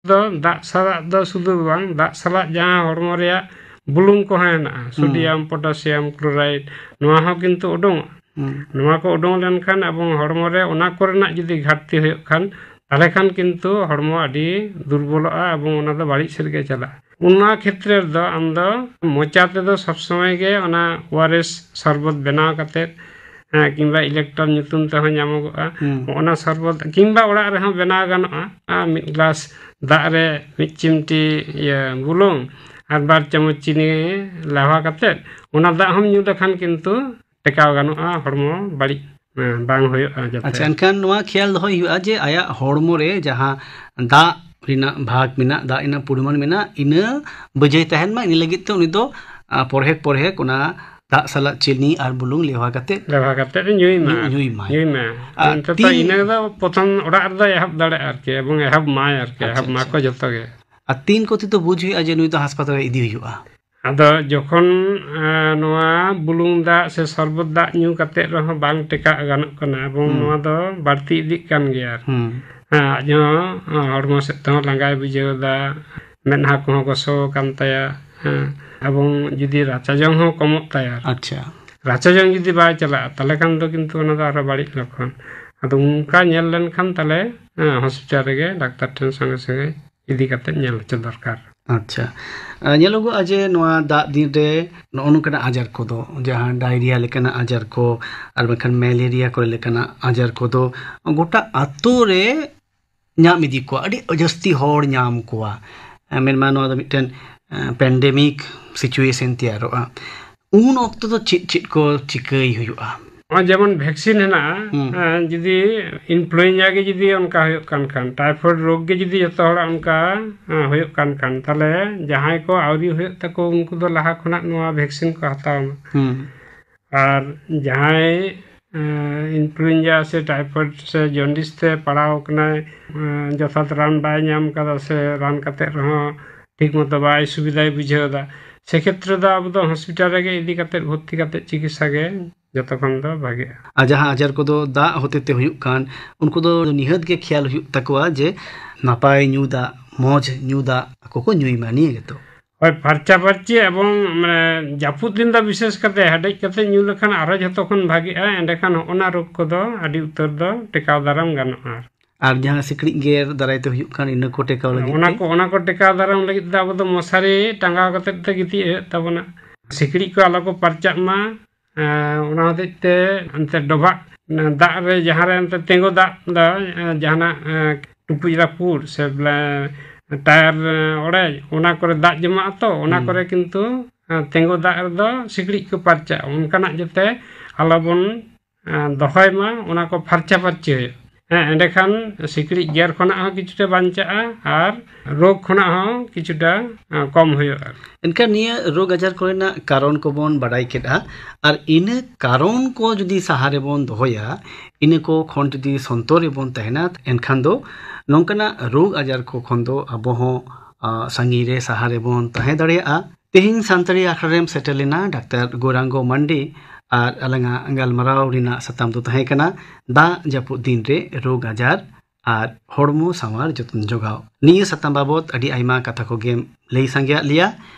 ᱫᱚ ᱫᱟᱜ ᱥᱟᱞᱟᱜ ᱫᱚ ᱥᱩᱫᱷᱩ ᱵᱟᱝ, ᱫᱟᱜ ᱥᱟᱞᱟᱜ ᱡᱟᱦᱟᱸ ᱦᱚᱲᱢᱚ ᱨᱮᱭᱟᱜ ᱵᱩᱞᱩᱝ ᱠᱚᱦᱚᱸ ᱦᱮᱱᱟᱜᱼᱟ, ᱦᱩᱸ᱾ ᱥᱳᱰᱤᱭᱟᱢ, ᱯᱚᱴᱟᱥᱤᱭᱟᱢ ᱠᱞᱳᱨᱟᱭᱤᱰ, ᱱᱚᱣᱟ ᱦᱚᱸ ᱠᱤᱱᱛᱩ ᱩᱰᱩᱝᱚᱜᱼᱟ᱾ ᱦᱩᱸ᱾ ᱱᱚᱣᱟ ᱠᱚ ᱩᱰᱩᱝ ᱞᱮᱱᱠᱷᱟᱱ ᱟᱵᱚ ᱦᱚᱲᱢᱚ ᱨᱮ ᱚᱱᱟ ᱠᱚᱨᱮᱱᱟᱜ ᱡᱩᱫᱤ ᱜᱷᱟᱴᱛᱤ ᱦᱩᱭᱩᱜ ᱠᱷᱟᱱ, ᱛᱟᱦᱚᱞᱮ ᱠᱷᱟᱱ ᱠᱤᱱᱛᱩ ᱦᱚᱲᱢᱚ ᱟᱹᱰᱤ ᱫᱩᱨᱵᱚᱞᱚᱜᱼᱟ ᱮᱵᱚᱝ ᱚᱱᱟ ᱫᱚ ᱵᱟᱹᱲᱤᱡ ᱥᱮᱫ ᱜᱮ ᱪᱟᱞᱟᱜᱼᱟ᱾ ᱚᱱᱟ ᱠᱷᱮᱛᱨᱮ ᱨᱮᱫᱚ ᱟᱢ ᱫᱚ ᱢᱚᱪᱟ ᱛᱮᱫᱚ ᱥᱚᱵᱽ ᱥᱚᱢᱚᱭ ᱜᱮ ᱚᱱᱟ ᱳᱟᱨᱮᱥ ᱥᱚᱨᱵᱚᱛ ᱵᱮᱱᱟᱣ ᱠᱟᱛᱮᱫ, ᱦᱮᱸ, ᱠᱤᱝᱵᱟ ᱤᱞᱮᱠᱴᱨᱚᱞ ᱧᱩᱛᱩᱢ ᱛᱮᱦᱚᱸ ᱧᱟᱢᱚᱜᱚᱜᱼᱟ᱾ ᱦᱩᱸ᱾ ᱚᱱᱟ ᱥᱚᱨᱵᱚᱛ ᱠᱤᱝᱵᱟ ᱚᱲᱟᱜ ᱨᱮᱦᱚᱸ ᱵᱮᱱᱟᱣ ᱜᱟᱱᱚᱜᱼᱟ᱾ ᱟᱨ ᱢᱤᱫ ᱜᱞᱟᱥ ᱫᱟᱜ ᱨᱮ ᱢᱤᱫ ᱪᱤᱢᱴᱤ ᱤᱭᱟᱹ ᱵᱩᱞᱩᱝ ᱟᱨ ᱵᱟᱨ ᱪᱟᱢᱚᱪ ᱪᱤᱱᱤ ᱞᱟᱣᱦᱟ ᱠᱟᱛᱮᱫ ᱚᱱᱟ ᱫᱟᱜ ᱦᱚᱸᱢ ᱧᱩ ᱞᱮᱠᱷᱟᱱ ᱠᱤᱱᱛᱩ ᱴᱮᱠᱟᱣ ᱜᱟᱱᱚᱜᱼᱟ, ᱦᱚᱲᱢᱚ ᱵᱟᱹᱲᱤᱡ, ᱦᱮᱸ, ᱵᱟᱝ ᱦᱩᱭᱩᱜᱼᱟ ᱡᱟᱛᱮ᱾ ᱟᱪᱪᱷᱟ, ᱮᱱᱠᱷᱟᱱ ᱱᱚᱣᱟ ᱠᱷᱮᱭᱟᱞ ᱫᱚᱦᱚᱭ ᱦᱩᱭᱩᱜᱼᱟ ᱡᱮ ᱟᱭᱟᱜ ᱦᱚᱲᱢᱚ ᱨᱮ ᱡᱟᱦᱟᱸ ᱫᱟᱜ ᱨᱮᱱᱟᱜ ᱵᱷᱟᱜᱽ ᱢᱮᱱᱟᱜ, ᱫᱟᱜ ᱨᱮᱱᱟᱜ ᱯᱚᱨᱤᱢᱟᱱ ᱢᱮᱱᱟᱜ, ᱤᱱᱟᱹ ᱵᱟᱹᱡᱟᱹᱭ ᱛᱟᱦᱮᱱ ᱢᱟ, ᱤᱱᱟᱹ ᱞᱟᱹᱜᱤᱫ ᱛᱮ ᱩᱱᱤ ᱫᱚ, ᱟ, ᱯᱚᱨᱦᱮᱠ ᱯᱚᱨᱦᱮᱠ ᱚᱱᱟ ᱫᱟᱜ ᱥᱟᱞᱟᱜ ᱪᱤᱱᱤ ᱟᱨ ᱵᱩᱞᱩᱝ ᱞᱮᱣᱦᱟ ᱠᱟᱛᱮ ᱞᱮᱣᱦᱟ ᱠᱟᱛᱮ ᱧᱩᱭ ᱢᱟ᱾ ᱧᱩ-, ᱧᱩᱭ ᱢᱟᱭ᱾ ᱧᱩᱭ ᱢᱟ᱾ ᱟᱨ ᱚᱱᱛᱮ ᱫᱚ ᱛᱤᱱ ᱤᱱᱟᱹ ᱫᱚ ᱯᱨᱚᱛᱷᱚᱢ ᱚᱲᱟᱜ ᱨᱮᱫᱚ ᱮᱦᱚᱵ ᱫᱟᱲᱮᱭᱟᱜᱼᱟ ᱟᱨᱠᱤ, ᱮᱵᱚᱝ ᱮᱦᱚᱵ ᱢᱟᱭ ᱟᱨᱠᱤ, ᱟᱪᱪᱷᱟ, ᱮᱦᱚᱵ ᱟᱪᱪᱷᱟ᱾ ᱢᱟᱠᱚ ᱡᱚᱛᱚ ᱜᱮ᱾ ᱟᱨ ᱛᱤᱱ ᱠᱚᱛᱮ ᱫᱚ ᱵᱩᱡᱽ ᱦᱩᱭᱩᱜᱼᱟ ᱡᱮ ᱱᱩᱭ ᱫᱚ ᱦᱟᱥᱯᱟᱛᱟᱞ ᱨᱮ ᱤᱫᱤ ᱦᱩᱭᱩᱜᱼᱟ? ᱟᱫᱚ ᱡᱚᱠᱷᱚᱱ, ᱮ, ᱱᱚᱣᱟ ᱵᱩᱞᱩᱝ ᱫᱟᱜ ᱥᱮ ᱥᱚᱨᱵᱚᱛ ᱫᱟᱜ ᱧᱩ ᱠᱟᱛᱮ ᱨᱮᱦᱚᱸ ᱵᱟᱝ ᱴᱮᱠᱟᱜ ᱜᱟᱱᱚᱜ ᱠᱟᱱᱟ, ᱮᱵᱚᱝ ᱦᱩᱸ᱾ ᱱᱚᱣᱟ ᱫᱚ ᱵᱟᱹᱲᱛᱤ ᱤᱫᱤᱜ ᱠᱟᱱ ᱜᱮᱭᱟ᱾ ᱦᱩᱸ᱾ ᱦᱮᱸ, ᱟᱡ ᱦᱚᱸ, ᱦᱚᱲᱢᱚ ᱥᱮᱫ ᱛᱮᱦᱚᱸ ᱞᱟᱸᱜᱟᱭ ᱵᱩᱡᱷᱟᱹᱣ ᱮᱫᱟ, ᱢᱮᱫᱦᱟ ᱠᱚᱦᱚᱸ ᱜᱚᱥᱚ ᱟᱠᱟᱱ ᱛᱟᱭᱟ, ᱦᱮᱸ, ᱮᱵᱚᱝ ᱡᱩᱫᱤ ᱨᱟᱪᱟ ᱡᱚᱝ ᱦᱚᱸ ᱠᱚᱢᱚᱜ ᱛᱟᱭᱟ, ᱟᱪᱪᱷᱟ᱾ ᱨᱟᱪᱟ ᱡᱚᱝ ᱡᱩᱫᱤ ᱵᱟᱭ ᱪᱟᱞᱟᱜᱼᱟ, ᱛᱟᱦᱚᱞᱮ ᱠᱷᱟᱱ ᱫᱚ ᱠᱤᱱᱛᱩ ᱚᱱᱟ ᱫᱚ ᱟᱨᱦᱚᱸ ᱵᱟᱹᱲᱤᱡ ᱞᱚᱠᱠᱷᱚᱱ᱾ ᱟᱫᱚ ᱚᱱᱠᱟ ᱧᱮᱞ ᱞᱮᱱᱠᱷᱟᱱ ᱛᱟᱦᱚᱞᱮ, ᱦᱮᱸ, ᱦᱚᱥᱯᱤᱴᱟᱞ ᱨᱮᱜᱮ ᱰᱟᱠᱛᱟᱨ ᱴᱷᱮᱱ ᱥᱚᱸᱜᱮ ᱥᱚᱸᱜᱮ ᱤᱫᱤ ᱠᱟᱛᱮ ᱧᱮᱞ ᱦᱚᱪᱚ ᱫᱚᱨᱠᱟᱨ᱾ ᱟᱪᱪᱷᱟ᱾ ᱟ, ᱧᱮᱞᱚᱜᱚᱜᱼᱟ ᱡᱮ ᱱᱚᱣᱟ ᱫᱟᱜ ᱫᱤᱱ ᱨᱮ ᱱᱚᱜᱼᱚ ᱱᱚᱝᱠᱟᱱᱟᱜ ᱟᱡᱟᱨ ᱠᱚᱫᱚ, ᱡᱟᱦᱟᱸ ᱰᱟᱭᱨᱤᱭᱟ ᱞᱮᱠᱟᱱᱟᱜ ᱟᱡᱟᱨ ᱠᱚ ᱟᱨ ᱵᱟᱝᱠᱷᱟᱱ ᱢᱮᱞᱮᱨᱤᱭᱟ ᱠᱚᱨᱮ ᱞᱮᱠᱟᱱᱟᱜ ᱟᱡᱟᱨ ᱠᱚᱫᱚ ᱜᱚᱴᱟ ᱟᱛᱳ ᱨᱮ ᱧᱟᱢ ᱤᱫᱤ ᱠᱚᱣᱟ, ᱟᱹᱰᱤ ᱡᱟᱹᱥᱛᱤ ᱦᱚᱲ ᱧᱟᱢ ᱠᱚᱣᱟ᱾ ᱮ, ᱢᱮᱱᱢᱟ ᱱᱚᱣᱟ ᱫᱚ ᱢᱤᱫᱴᱮᱱ, ᱮ, ᱯᱮᱱᱰᱮᱢᱤᱠ ᱥᱤᱪᱩᱭᱮᱥᱚᱱ ᱛᱮᱭᱟᱨᱚᱜᱼᱟ᱾ ᱩᱱ ᱚᱠᱛᱚ ᱫᱚ ᱪᱮᱫ ᱪᱮᱫ ᱠᱚ ᱪᱤᱠᱟᱹᱭ ᱦᱩᱭᱩᱜᱼᱟ? ᱱᱚᱜᱼᱚᱭ ᱡᱮᱢᱚᱱ ᱵᱷᱮᱠᱥᱤᱱ ᱦᱮᱱᱟᱜᱼᱟ, ᱦᱩᱸ᱾ ᱦᱮᱸ, ᱡᱩᱫᱤ ᱤᱱᱯᱷᱞᱩᱭᱮᱧᱡᱟ ᱜᱮ ᱡᱩᱫᱤ ᱚᱱᱠᱟ ᱦᱩᱭᱩᱜ ᱠᱟᱱ ᱠᱷᱟᱱ, ᱴᱟᱭᱯᱷᱚᱭᱮᱰ ᱨᱳᱜᱽ ᱜᱮ ᱡᱩᱫᱤ ᱡᱚᱛᱚ ᱦᱚᱲᱟᱜ ᱚᱱᱠᱟ, ᱦᱮᱸ, ᱦᱩᱭᱩᱜ ᱠᱟᱱ ᱠᱷᱟᱱ, ᱛᱟᱦᱞᱮ ᱡᱟᱦᱟᱸᱭ ᱠᱚ ᱟᱹᱣᱨᱤ ᱦᱩᱭᱩᱜ ᱛᱟᱠᱚ, ᱩᱱᱠᱩ ᱫᱚ ᱞᱟᱦᱟ ᱠᱷᱚᱱᱟᱜ ᱱᱚᱣᱟ ᱵᱷᱮᱠᱥᱤᱱ ᱠᱚ ᱦᱟᱛᱟᱣ ᱢᱟ᱾ ᱦᱩᱸ᱾ ᱟᱨ ᱡᱟᱦᱟᱸᱭ, ᱮᱸ, ᱤᱱᱯᱷᱞᱩᱭᱮᱧᱡᱟ ᱥᱮ ᱴᱟᱭᱯᱷᱚᱭᱮᱰ ᱥᱮ ᱡᱚᱱᱰᱤᱥ ᱛᱮ ᱯᱟᱲᱟᱣ ᱠᱟᱱᱟᱭ, ᱮᱸ, ᱡᱚᱛᱷᱟᱛ ᱨᱟᱱ ᱵᱟᱭ ᱧᱟᱢ ᱠᱟᱫᱟ ᱥᱮ ᱨᱟᱱ ᱠᱟᱛᱮ ᱨᱮᱦᱚᱸ ᱴᱷᱤᱠ ᱢᱚᱛᱚ ᱵᱟᱭ ᱥᱩᱵᱤᱫᱷᱟᱭ ᱵᱩᱡᱷᱟᱹᱣ ᱮᱫᱟ, ᱥᱮᱠᱷᱮᱛᱨᱮ ᱫᱚ ᱟᱵᱚ ᱫᱚ ᱦᱚᱥᱯᱤᱴᱟᱞ ᱨᱮᱜᱮ ᱤᱫᱤ ᱠᱟᱛᱮ ᱵᱷᱚᱨᱛᱤ ᱠᱟᱛᱮ ᱪᱤᱠᱤᱛᱥᱟ ᱜᱮ ᱡᱚᱛᱚ ᱠᱷᱚᱱ ᱫᱚ ᱵᱷᱟᱜᱮᱜᱼᱟ᱾ ᱟᱨ ᱡᱟᱦᱟᱸ ᱟᱡᱟᱨ ᱠᱚᱫᱚ ᱫᱟᱜ ᱦᱚᱛᱮ ᱛᱮ ᱦᱩᱭᱩᱜ ᱠᱟᱱ, ᱩᱱᱠᱩ ᱫᱚ ᱱᱤᱦᱟᱹᱛ ᱜᱮ ᱠᱷᱮᱭᱟᱞ ᱦᱩᱭᱩᱜ ᱛᱟᱠᱚᱣᱟ ᱡᱮ ᱱᱟᱯᱟᱭ ᱧᱩ ᱫᱟᱜ, ᱢᱚᱡᱽ ᱧᱩ ᱫᱟᱜ ᱟᱠᱚ ᱠᱚ ᱧᱩᱭ ᱢᱟ, ᱱᱤᱭᱟᱹ ᱜᱮᱛᱚ᱾ ᱦᱳᱭ, ᱯᱷᱟᱨᱪᱟ ᱯᱷᱟᱨᱪᱤ ᱮᱵᱚᱝ, ᱢᱟᱱᱮ, ᱡᱟᱹᱯᱩᱫ ᱫᱤᱱ ᱫᱚ ᱵᱤᱥᱮᱥ ᱠᱟᱛᱮ ᱦᱮᱰᱮᱡ ᱠᱟᱛᱮ ᱧᱩ ᱞᱮᱠᱷᱟᱱ ᱟᱨᱚ ᱡᱷᱚᱛᱚ ᱠᱷᱚᱱ ᱵᱷᱟᱜᱮᱜᱼᱟ᱾ ᱮᱸᱰᱮᱠᱷᱟᱱ ᱦᱚᱸᱜᱼᱚ ᱱᱟ ᱨᱳᱜᱽ ᱠᱚᱫᱚ ᱟᱹᱰᱤ ᱩᱛᱟᱹᱨ ᱫᱚ ᱴᱮᱠᱟᱣ ᱫᱟᱨᱟᱢ ᱜᱟᱱᱚᱜᱼᱟ᱾ ᱟᱨ ᱡᱟᱦᱟᱸ ᱥᱤᱠᱲᱤᱡ ᱜᱮᱨ ᱫᱟᱨᱟᱭ ᱛᱮ ᱦᱩᱭᱩᱜ ᱠᱟᱱ, ᱤᱱᱟᱹ ᱠᱚ ᱴᱮᱠᱟᱣ ᱞᱟᱹᱜᱤᱫ ᱚᱱᱟ ᱛᱮ? ᱠᱚ, ᱚᱱᱟ ᱠᱚ ᱴᱮᱠᱟᱣ ᱫᱟᱨᱟᱢ ᱞᱟᱹᱜᱤᱫ ᱛᱮ ᱟᱵᱚ ᱫᱚ ᱢᱚᱥᱟᱨᱤ ᱴᱟᱸᱜᱟᱣ ᱠᱟᱛᱮ ᱛᱮ ᱜᱤᱛᱤᱡ ᱦᱩᱭᱩᱜ ᱛᱟᱵᱚᱱᱟ᱾ ᱥᱤᱠᱲᱤᱡ ᱠᱚ ᱟᱞᱚ ᱠᱚ ᱯᱟᱨᱪᱟᱜ ᱢᱟ᱾ ᱮᱸ, ᱚᱱᱟ ᱦᱚᱛᱮᱡ ᱛᱮ ᱮᱱᱛᱮ ᱰᱚᱵᱷᱟᱜ, ᱫᱟᱜ ᱨᱮ ᱡᱟᱦᱟᱸ ᱨᱮ ᱮᱱᱛᱮ ᱛᱤᱸᱜᱩ ᱫᱟᱜ ᱫᱚ, ᱮᱸ, ᱡᱟᱦᱟᱱᱟᱜ, ᱮᱸ, ᱴᱩᱠᱩᱡ ᱨᱟᱹᱯᱩᱫ ᱥᱮ ᱵᱚᱞᱮ ᱴᱟᱭᱟᱨ, ᱮᱸ, ᱚᱲᱮᱡ, ᱚᱱᱟ ᱠᱚᱨᱮ ᱫᱟᱜ ᱡᱚᱢᱟᱜᱼᱟ ᱛᱚ, ᱚᱱᱟ ᱦᱩᱸ᱾ ᱠᱚᱨᱮ ᱠᱤᱱᱛᱩ, ᱮᱸ, ᱛᱤᱸᱜᱩ ᱫᱟᱜ ᱨᱮᱫᱚ ᱥᱤᱠᱲᱤᱡ ᱠᱚ ᱯᱟᱨᱪᱟᱜᱼᱟ᱾ ᱚᱱᱠᱟᱱᱟᱜ ᱡᱟᱛᱮ ᱟᱞᱚᱵᱚᱱ, ᱮᱸ, ᱫᱚᱦᱚᱭ ᱢᱟ, ᱚᱱᱟ ᱠᱚ ᱯᱷᱟᱨᱪᱟ ᱯᱷᱟᱨᱪᱤ ᱦᱩᱭᱩᱜᱼᱟ᱾ ᱦᱮᱸ, ᱮᱸᱰᱮᱠᱷᱟᱱ ᱥᱤᱠᱲᱤᱡ ᱜᱮᱨ ᱠᱷᱚᱱᱟᱜ ᱦᱚᱸ ᱠᱤᱪᱷᱩᱴᱟ ᱵᱟᱧᱪᱟᱜᱼᱟ ᱟᱨ ᱨᱳᱜᱽ ᱠᱷᱚᱱᱟᱜ ᱦᱚᱸ ᱠᱤᱪᱷᱩᱴᱟ, ᱮᱸ, ᱠᱚᱢ ᱦᱩᱭᱩᱜᱼᱟ᱾ ᱮᱱᱠᱷᱟᱱ ᱱᱤᱭᱟᱹ ᱨᱳᱜᱽ ᱟᱡᱟᱨ ᱠᱚᱨᱮᱱᱟᱜ ᱠᱟᱨᱚᱱ ᱠᱚᱵᱚᱱ ᱵᱟᱰᱟᱭ ᱠᱮᱫᱼᱟ, ᱟᱨ ᱤᱱᱟᱹ ᱠᱟᱨᱚᱱ ᱠᱚ ᱡᱩᱫᱤ ᱥᱟᱦᱟ ᱨᱮᱵᱚᱱ ᱫᱚᱦᱚᱭᱟ, ᱤᱱᱟᱹ ᱠᱚ ᱠᱷᱚᱱ ᱡᱩᱫᱤ ᱥᱚᱱᱛᱚᱨ ᱨᱮᱵᱚᱱ ᱛᱟᱦᱮᱱᱟ, ᱮᱱᱠᱷᱟᱱ ᱫᱚ ᱱᱚᱝᱠᱟᱱᱟᱜ ᱨᱳᱜᱽ ᱟᱡᱟᱨ ᱠᱚ ᱠᱷᱚᱱ ᱫᱚ ᱟᱵᱚ ᱦᱚᱸ, ᱟ, ᱥᱟᱺᱜᱤᱧ ᱨᱮ, ᱥᱟᱦᱟ ᱨᱮᱵᱚᱱ ᱛᱟᱦᱮᱸ ᱫᱟᱲᱮᱭᱟᱜᱼᱟ᱾ ᱛᱮᱦᱮᱧ ᱥᱟᱱᱛᱟᱲᱤ ᱟᱠᱷᱲᱟ ᱨᱮᱢ ᱥᱮᱴᱮᱨ ᱞᱮᱱᱟ ᱰᱟᱠᱛᱟᱨ ᱜᱳᱨᱟᱝᱜᱚ ᱢᱟᱱᱰᱤ, ᱟᱨ ᱟᱞᱟᱝᱟᱜ ᱜᱟᱞᱢᱟᱨᱟᱣ ᱨᱮᱱᱟᱜ ᱥᱟᱛᱟᱢ ᱫᱚ ᱛᱟᱦᱮᱸ ᱠᱟᱱᱟ ᱫᱟᱜ ᱡᱟᱹᱯᱩᱫ ᱫᱤᱱ ᱨᱮ ᱨᱳᱜᱽ ᱟᱡᱟᱨ ᱟᱨ ᱦᱚᱲᱢᱚ ᱥᱟᱶᱟᱨ ᱡᱚᱛᱚᱱ ᱡᱚᱜᱟᱣ᱾ ᱱᱤᱭᱟᱹ ᱥᱟᱛᱟᱢ ᱵᱟᱵᱚᱛ ᱟᱹᱰᱤ ᱟᱭᱢᱟ ᱠᱟᱛᱷᱟ ᱠᱚᱜᱮᱢ ᱞᱟᱹᱭ ᱥᱟᱸᱜᱮᱭᱟᱜ ᱞᱮᱭᱟ᱾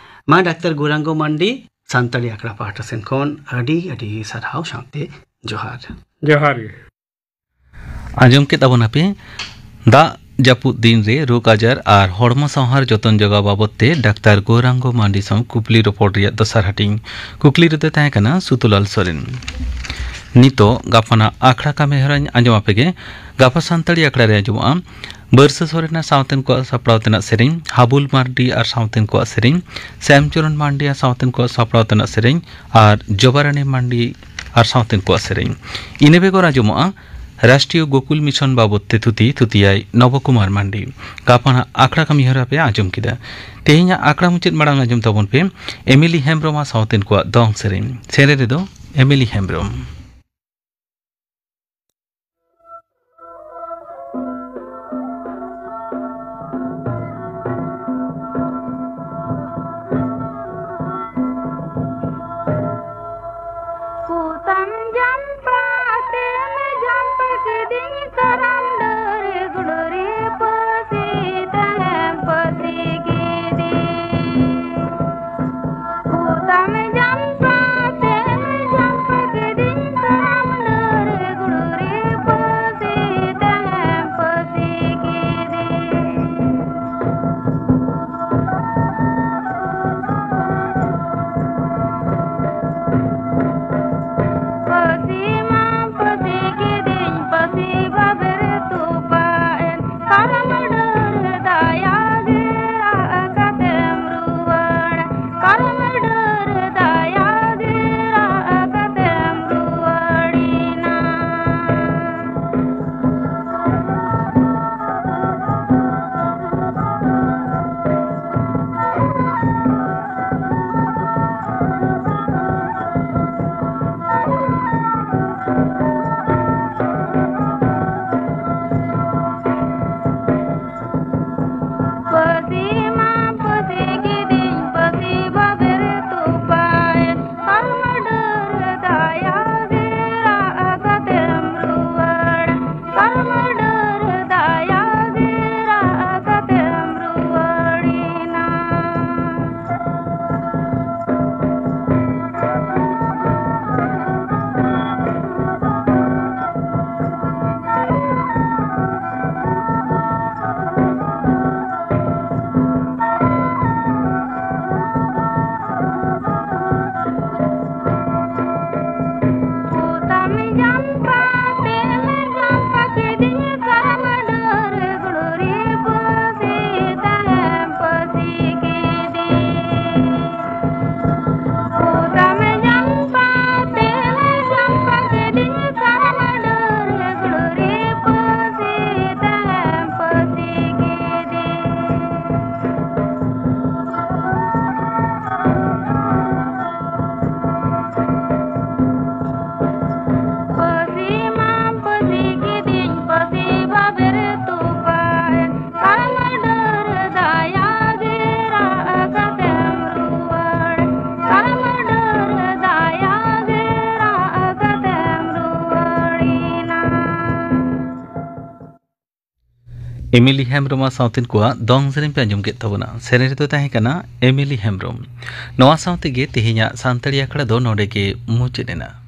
ᱢᱟ ᱰᱟᱠᱛᱟᱨ ᱜᱳᱨᱟᱝᱜᱚ ᱢᱟᱱᱰᱤ, ᱥᱟᱱᱛᱟᱲᱤ ᱟᱠᱷᱲᱟ ᱯᱟᱦᱴᱟ ᱥᱮᱱ ᱠᱷᱚᱱ ᱟᱹᱰᱤ ᱟᱹᱰᱤ ᱥᱟᱨᱦᱟᱣ ᱥᱟᱶᱛᱮ ᱡᱚᱦᱟᱨ᱾ ᱡᱚᱦᱟᱨ ᱜᱮ᱾ ᱟᱸᱡᱚᱢ ᱠᱮᱫ ᱟᱵᱚᱱ ᱟᱯᱮ ᱫᱟᱜ ᱡᱟᱹᱯᱩᱫ ᱫᱤᱱ ᱨᱮ ᱨᱳᱜᱽ ᱟᱡᱟᱨ ᱟᱨ ᱦᱚᱲᱢᱚ ᱥᱟᱶᱦᱟᱨ ᱡᱚᱛᱚᱱ ᱡᱚᱜᱟᱣ ᱵᱟᱵᱚᱛ ᱛᱮ ᱰᱟᱠᱛᱟᱨ ᱜᱳᱨᱟᱝᱜᱚ ᱢᱟᱱᱰᱤ ᱥᱟᱶ ᱠᱩᱠᱞᱤ ᱨᱚᱯᱚᱲ ᱨᱮᱭᱟᱜ ᱫᱚᱥᱟᱨ ᱦᱟᱹᱴᱤᱧ᱾ ᱠᱩᱠᱞᱤ ᱨᱮᱫᱚ ᱛᱟᱦᱮᱸ ᱠᱟᱱᱟ ᱥᱩᱛᱩᱞᱟᱞ ᱥᱚᱨᱮᱱ᱾ ᱱᱤᱛᱚᱜ ᱜᱟᱯᱟᱱᱟᱜ ᱟᱠᱷᱲᱟ ᱠᱟᱹᱢᱤ ᱦᱚᱨᱟᱧ ᱟᱸᱡᱚᱢ ᱟᱯᱮ ᱜᱮ᱾ ᱜᱟᱯᱟ ᱥᱟᱱᱛᱟᱲᱤ ᱟᱠᱷᱲᱟ ᱨᱮ ᱟᱸᱡᱚᱢᱚᱜᱼᱟ ᱵᱟᱹᱨᱥᱟᱹ ᱥᱚᱨᱮᱱᱟᱜ ᱥᱟᱶᱛᱮᱱ ᱠᱚᱣᱟᱜ ᱥᱟᱯᱲᱟᱣ ᱛᱮᱱᱟᱜ ᱥᱮᱨᱮᱧ, ᱦᱟᱵᱩᱞ ᱢᱟᱨᱰᱤ ᱟᱨ ᱥᱟᱶᱛᱮᱱ ᱠᱚᱣᱟᱜ ᱥᱮᱨᱮᱧ, ᱥᱭᱟᱢᱪᱚᱨᱚᱱ ᱢᱟᱨᱰᱤ ᱟᱨ ᱥᱟᱶᱛᱮᱱ ᱠᱚᱣᱟᱜ ᱥᱟᱯᱲᱟᱣ ᱛᱮᱱᱟᱜ ᱥᱮᱨᱮᱧ ᱟᱨ ᱡᱚᱵᱟᱨᱟᱱᱤ ᱢᱟᱨᱰᱤ ᱟᱨ ᱥᱟᱶᱛᱮᱱ ᱠᱚᱣᱟᱜ ᱥᱮᱨᱮᱧ᱾ ᱤᱱᱟᱹ ᱵᱮᱜᱚᱨ ᱟᱸᱡᱚᱢᱚᱜᱼᱟ ᱨᱟᱥᱴᱨᱤᱭᱚ ᱜᱳᱠᱩᱞ ᱢᱤᱥᱚᱱ ᱵᱟᱵᱚᱛ ᱛᱮ ᱛᱷᱩᱛᱤ, ᱛᱷᱩᱛᱤᱭᱟᱭ ᱱᱚᱵᱚ ᱠᱩᱢᱟᱨ ᱢᱟᱨᱰᱤ᱾ ᱜᱟᱯᱟᱱᱟᱜ ᱟᱠᱷᱲᱟ ᱠᱟᱹᱢᱤ ᱦᱚᱨᱟ ᱯᱮ ᱟᱸᱡᱚᱢ ᱠᱮᱫᱟ᱾ ᱛᱮᱦᱮᱧᱟᱜ ᱟᱠᱷᱲᱟ ᱢᱩᱪᱟᱹᱫ ᱢᱟᱲᱟᱝ ᱟᱸᱡᱚᱢ ᱛᱟᱵᱚᱱ ᱯᱮ ᱮᱢᱤᱞᱤ ᱦᱮᱢᱵᱽᱨᱚᱢ ᱟᱨ ᱥᱟᱶᱛᱮᱱ ᱠᱚᱣᱟᱜ ᱫᱚᱝ ᱥᱮᱨᱮᱧ᱾ ᱥᱮᱨᱮᱧ ᱨᱮᱫᱚ ᱮᱢᱤᱞᱤ ᱦᱮᱢᱵᱽᱨᱚᱢ᱾ ᱯᱚᱛᱟᱢ ᱡᱟᱢᱯᱟ ᱛᱮᱢ ᱡᱟᱢᱯᱟ ᱠᱤᱫᱤᱧ, ᱠᱟᱨᱟᱢ ᱰᱟᱹᱨ ᱜᱩᱲᱨᱤ ᱯᱟᱹᱥᱤ ᱛᱮᱢ ᱯᱟᱹᱥᱤ ᱠᱤᱫᱤᱧ᱾ ᱯᱚᱛᱟᱢ ᱡᱟᱢᱯᱟ ᱛᱮᱢ ᱡᱟᱢᱯᱟ ᱠᱤᱫᱤᱧ, ᱮᱢᱤᱞᱤ ᱦᱮᱢᱵᱽᱨᱚᱢᱟᱜ ᱥᱟᱶᱛᱮᱱ ᱠᱚᱣᱟᱜ ᱫᱚᱝ ᱥᱮᱨᱮᱧ ᱯᱮ ᱟᱸᱡᱚᱢ ᱠᱮᱫ ᱛᱟᱵᱚᱱᱟ᱾ ᱥᱮᱨᱮᱧ ᱨᱮᱫᱚ ᱛᱟᱦᱮᱸ ᱠᱟᱱᱟ ᱮᱢᱤᱞᱤ ᱦᱮᱢᱵᱽᱨᱚᱢ᱾ ᱱᱚᱣᱟ ᱥᱟᱶ ᱛᱮᱜᱮ ᱛᱮᱦᱮᱧᱟᱜ ᱥᱟᱱᱛᱟᱲᱤ ᱟᱠᱷᱲᱟ ᱫᱚ ᱱᱚᱰᱮ ᱜᱮ ᱢᱩᱪᱟᱹᱫ ᱮᱱᱟ᱾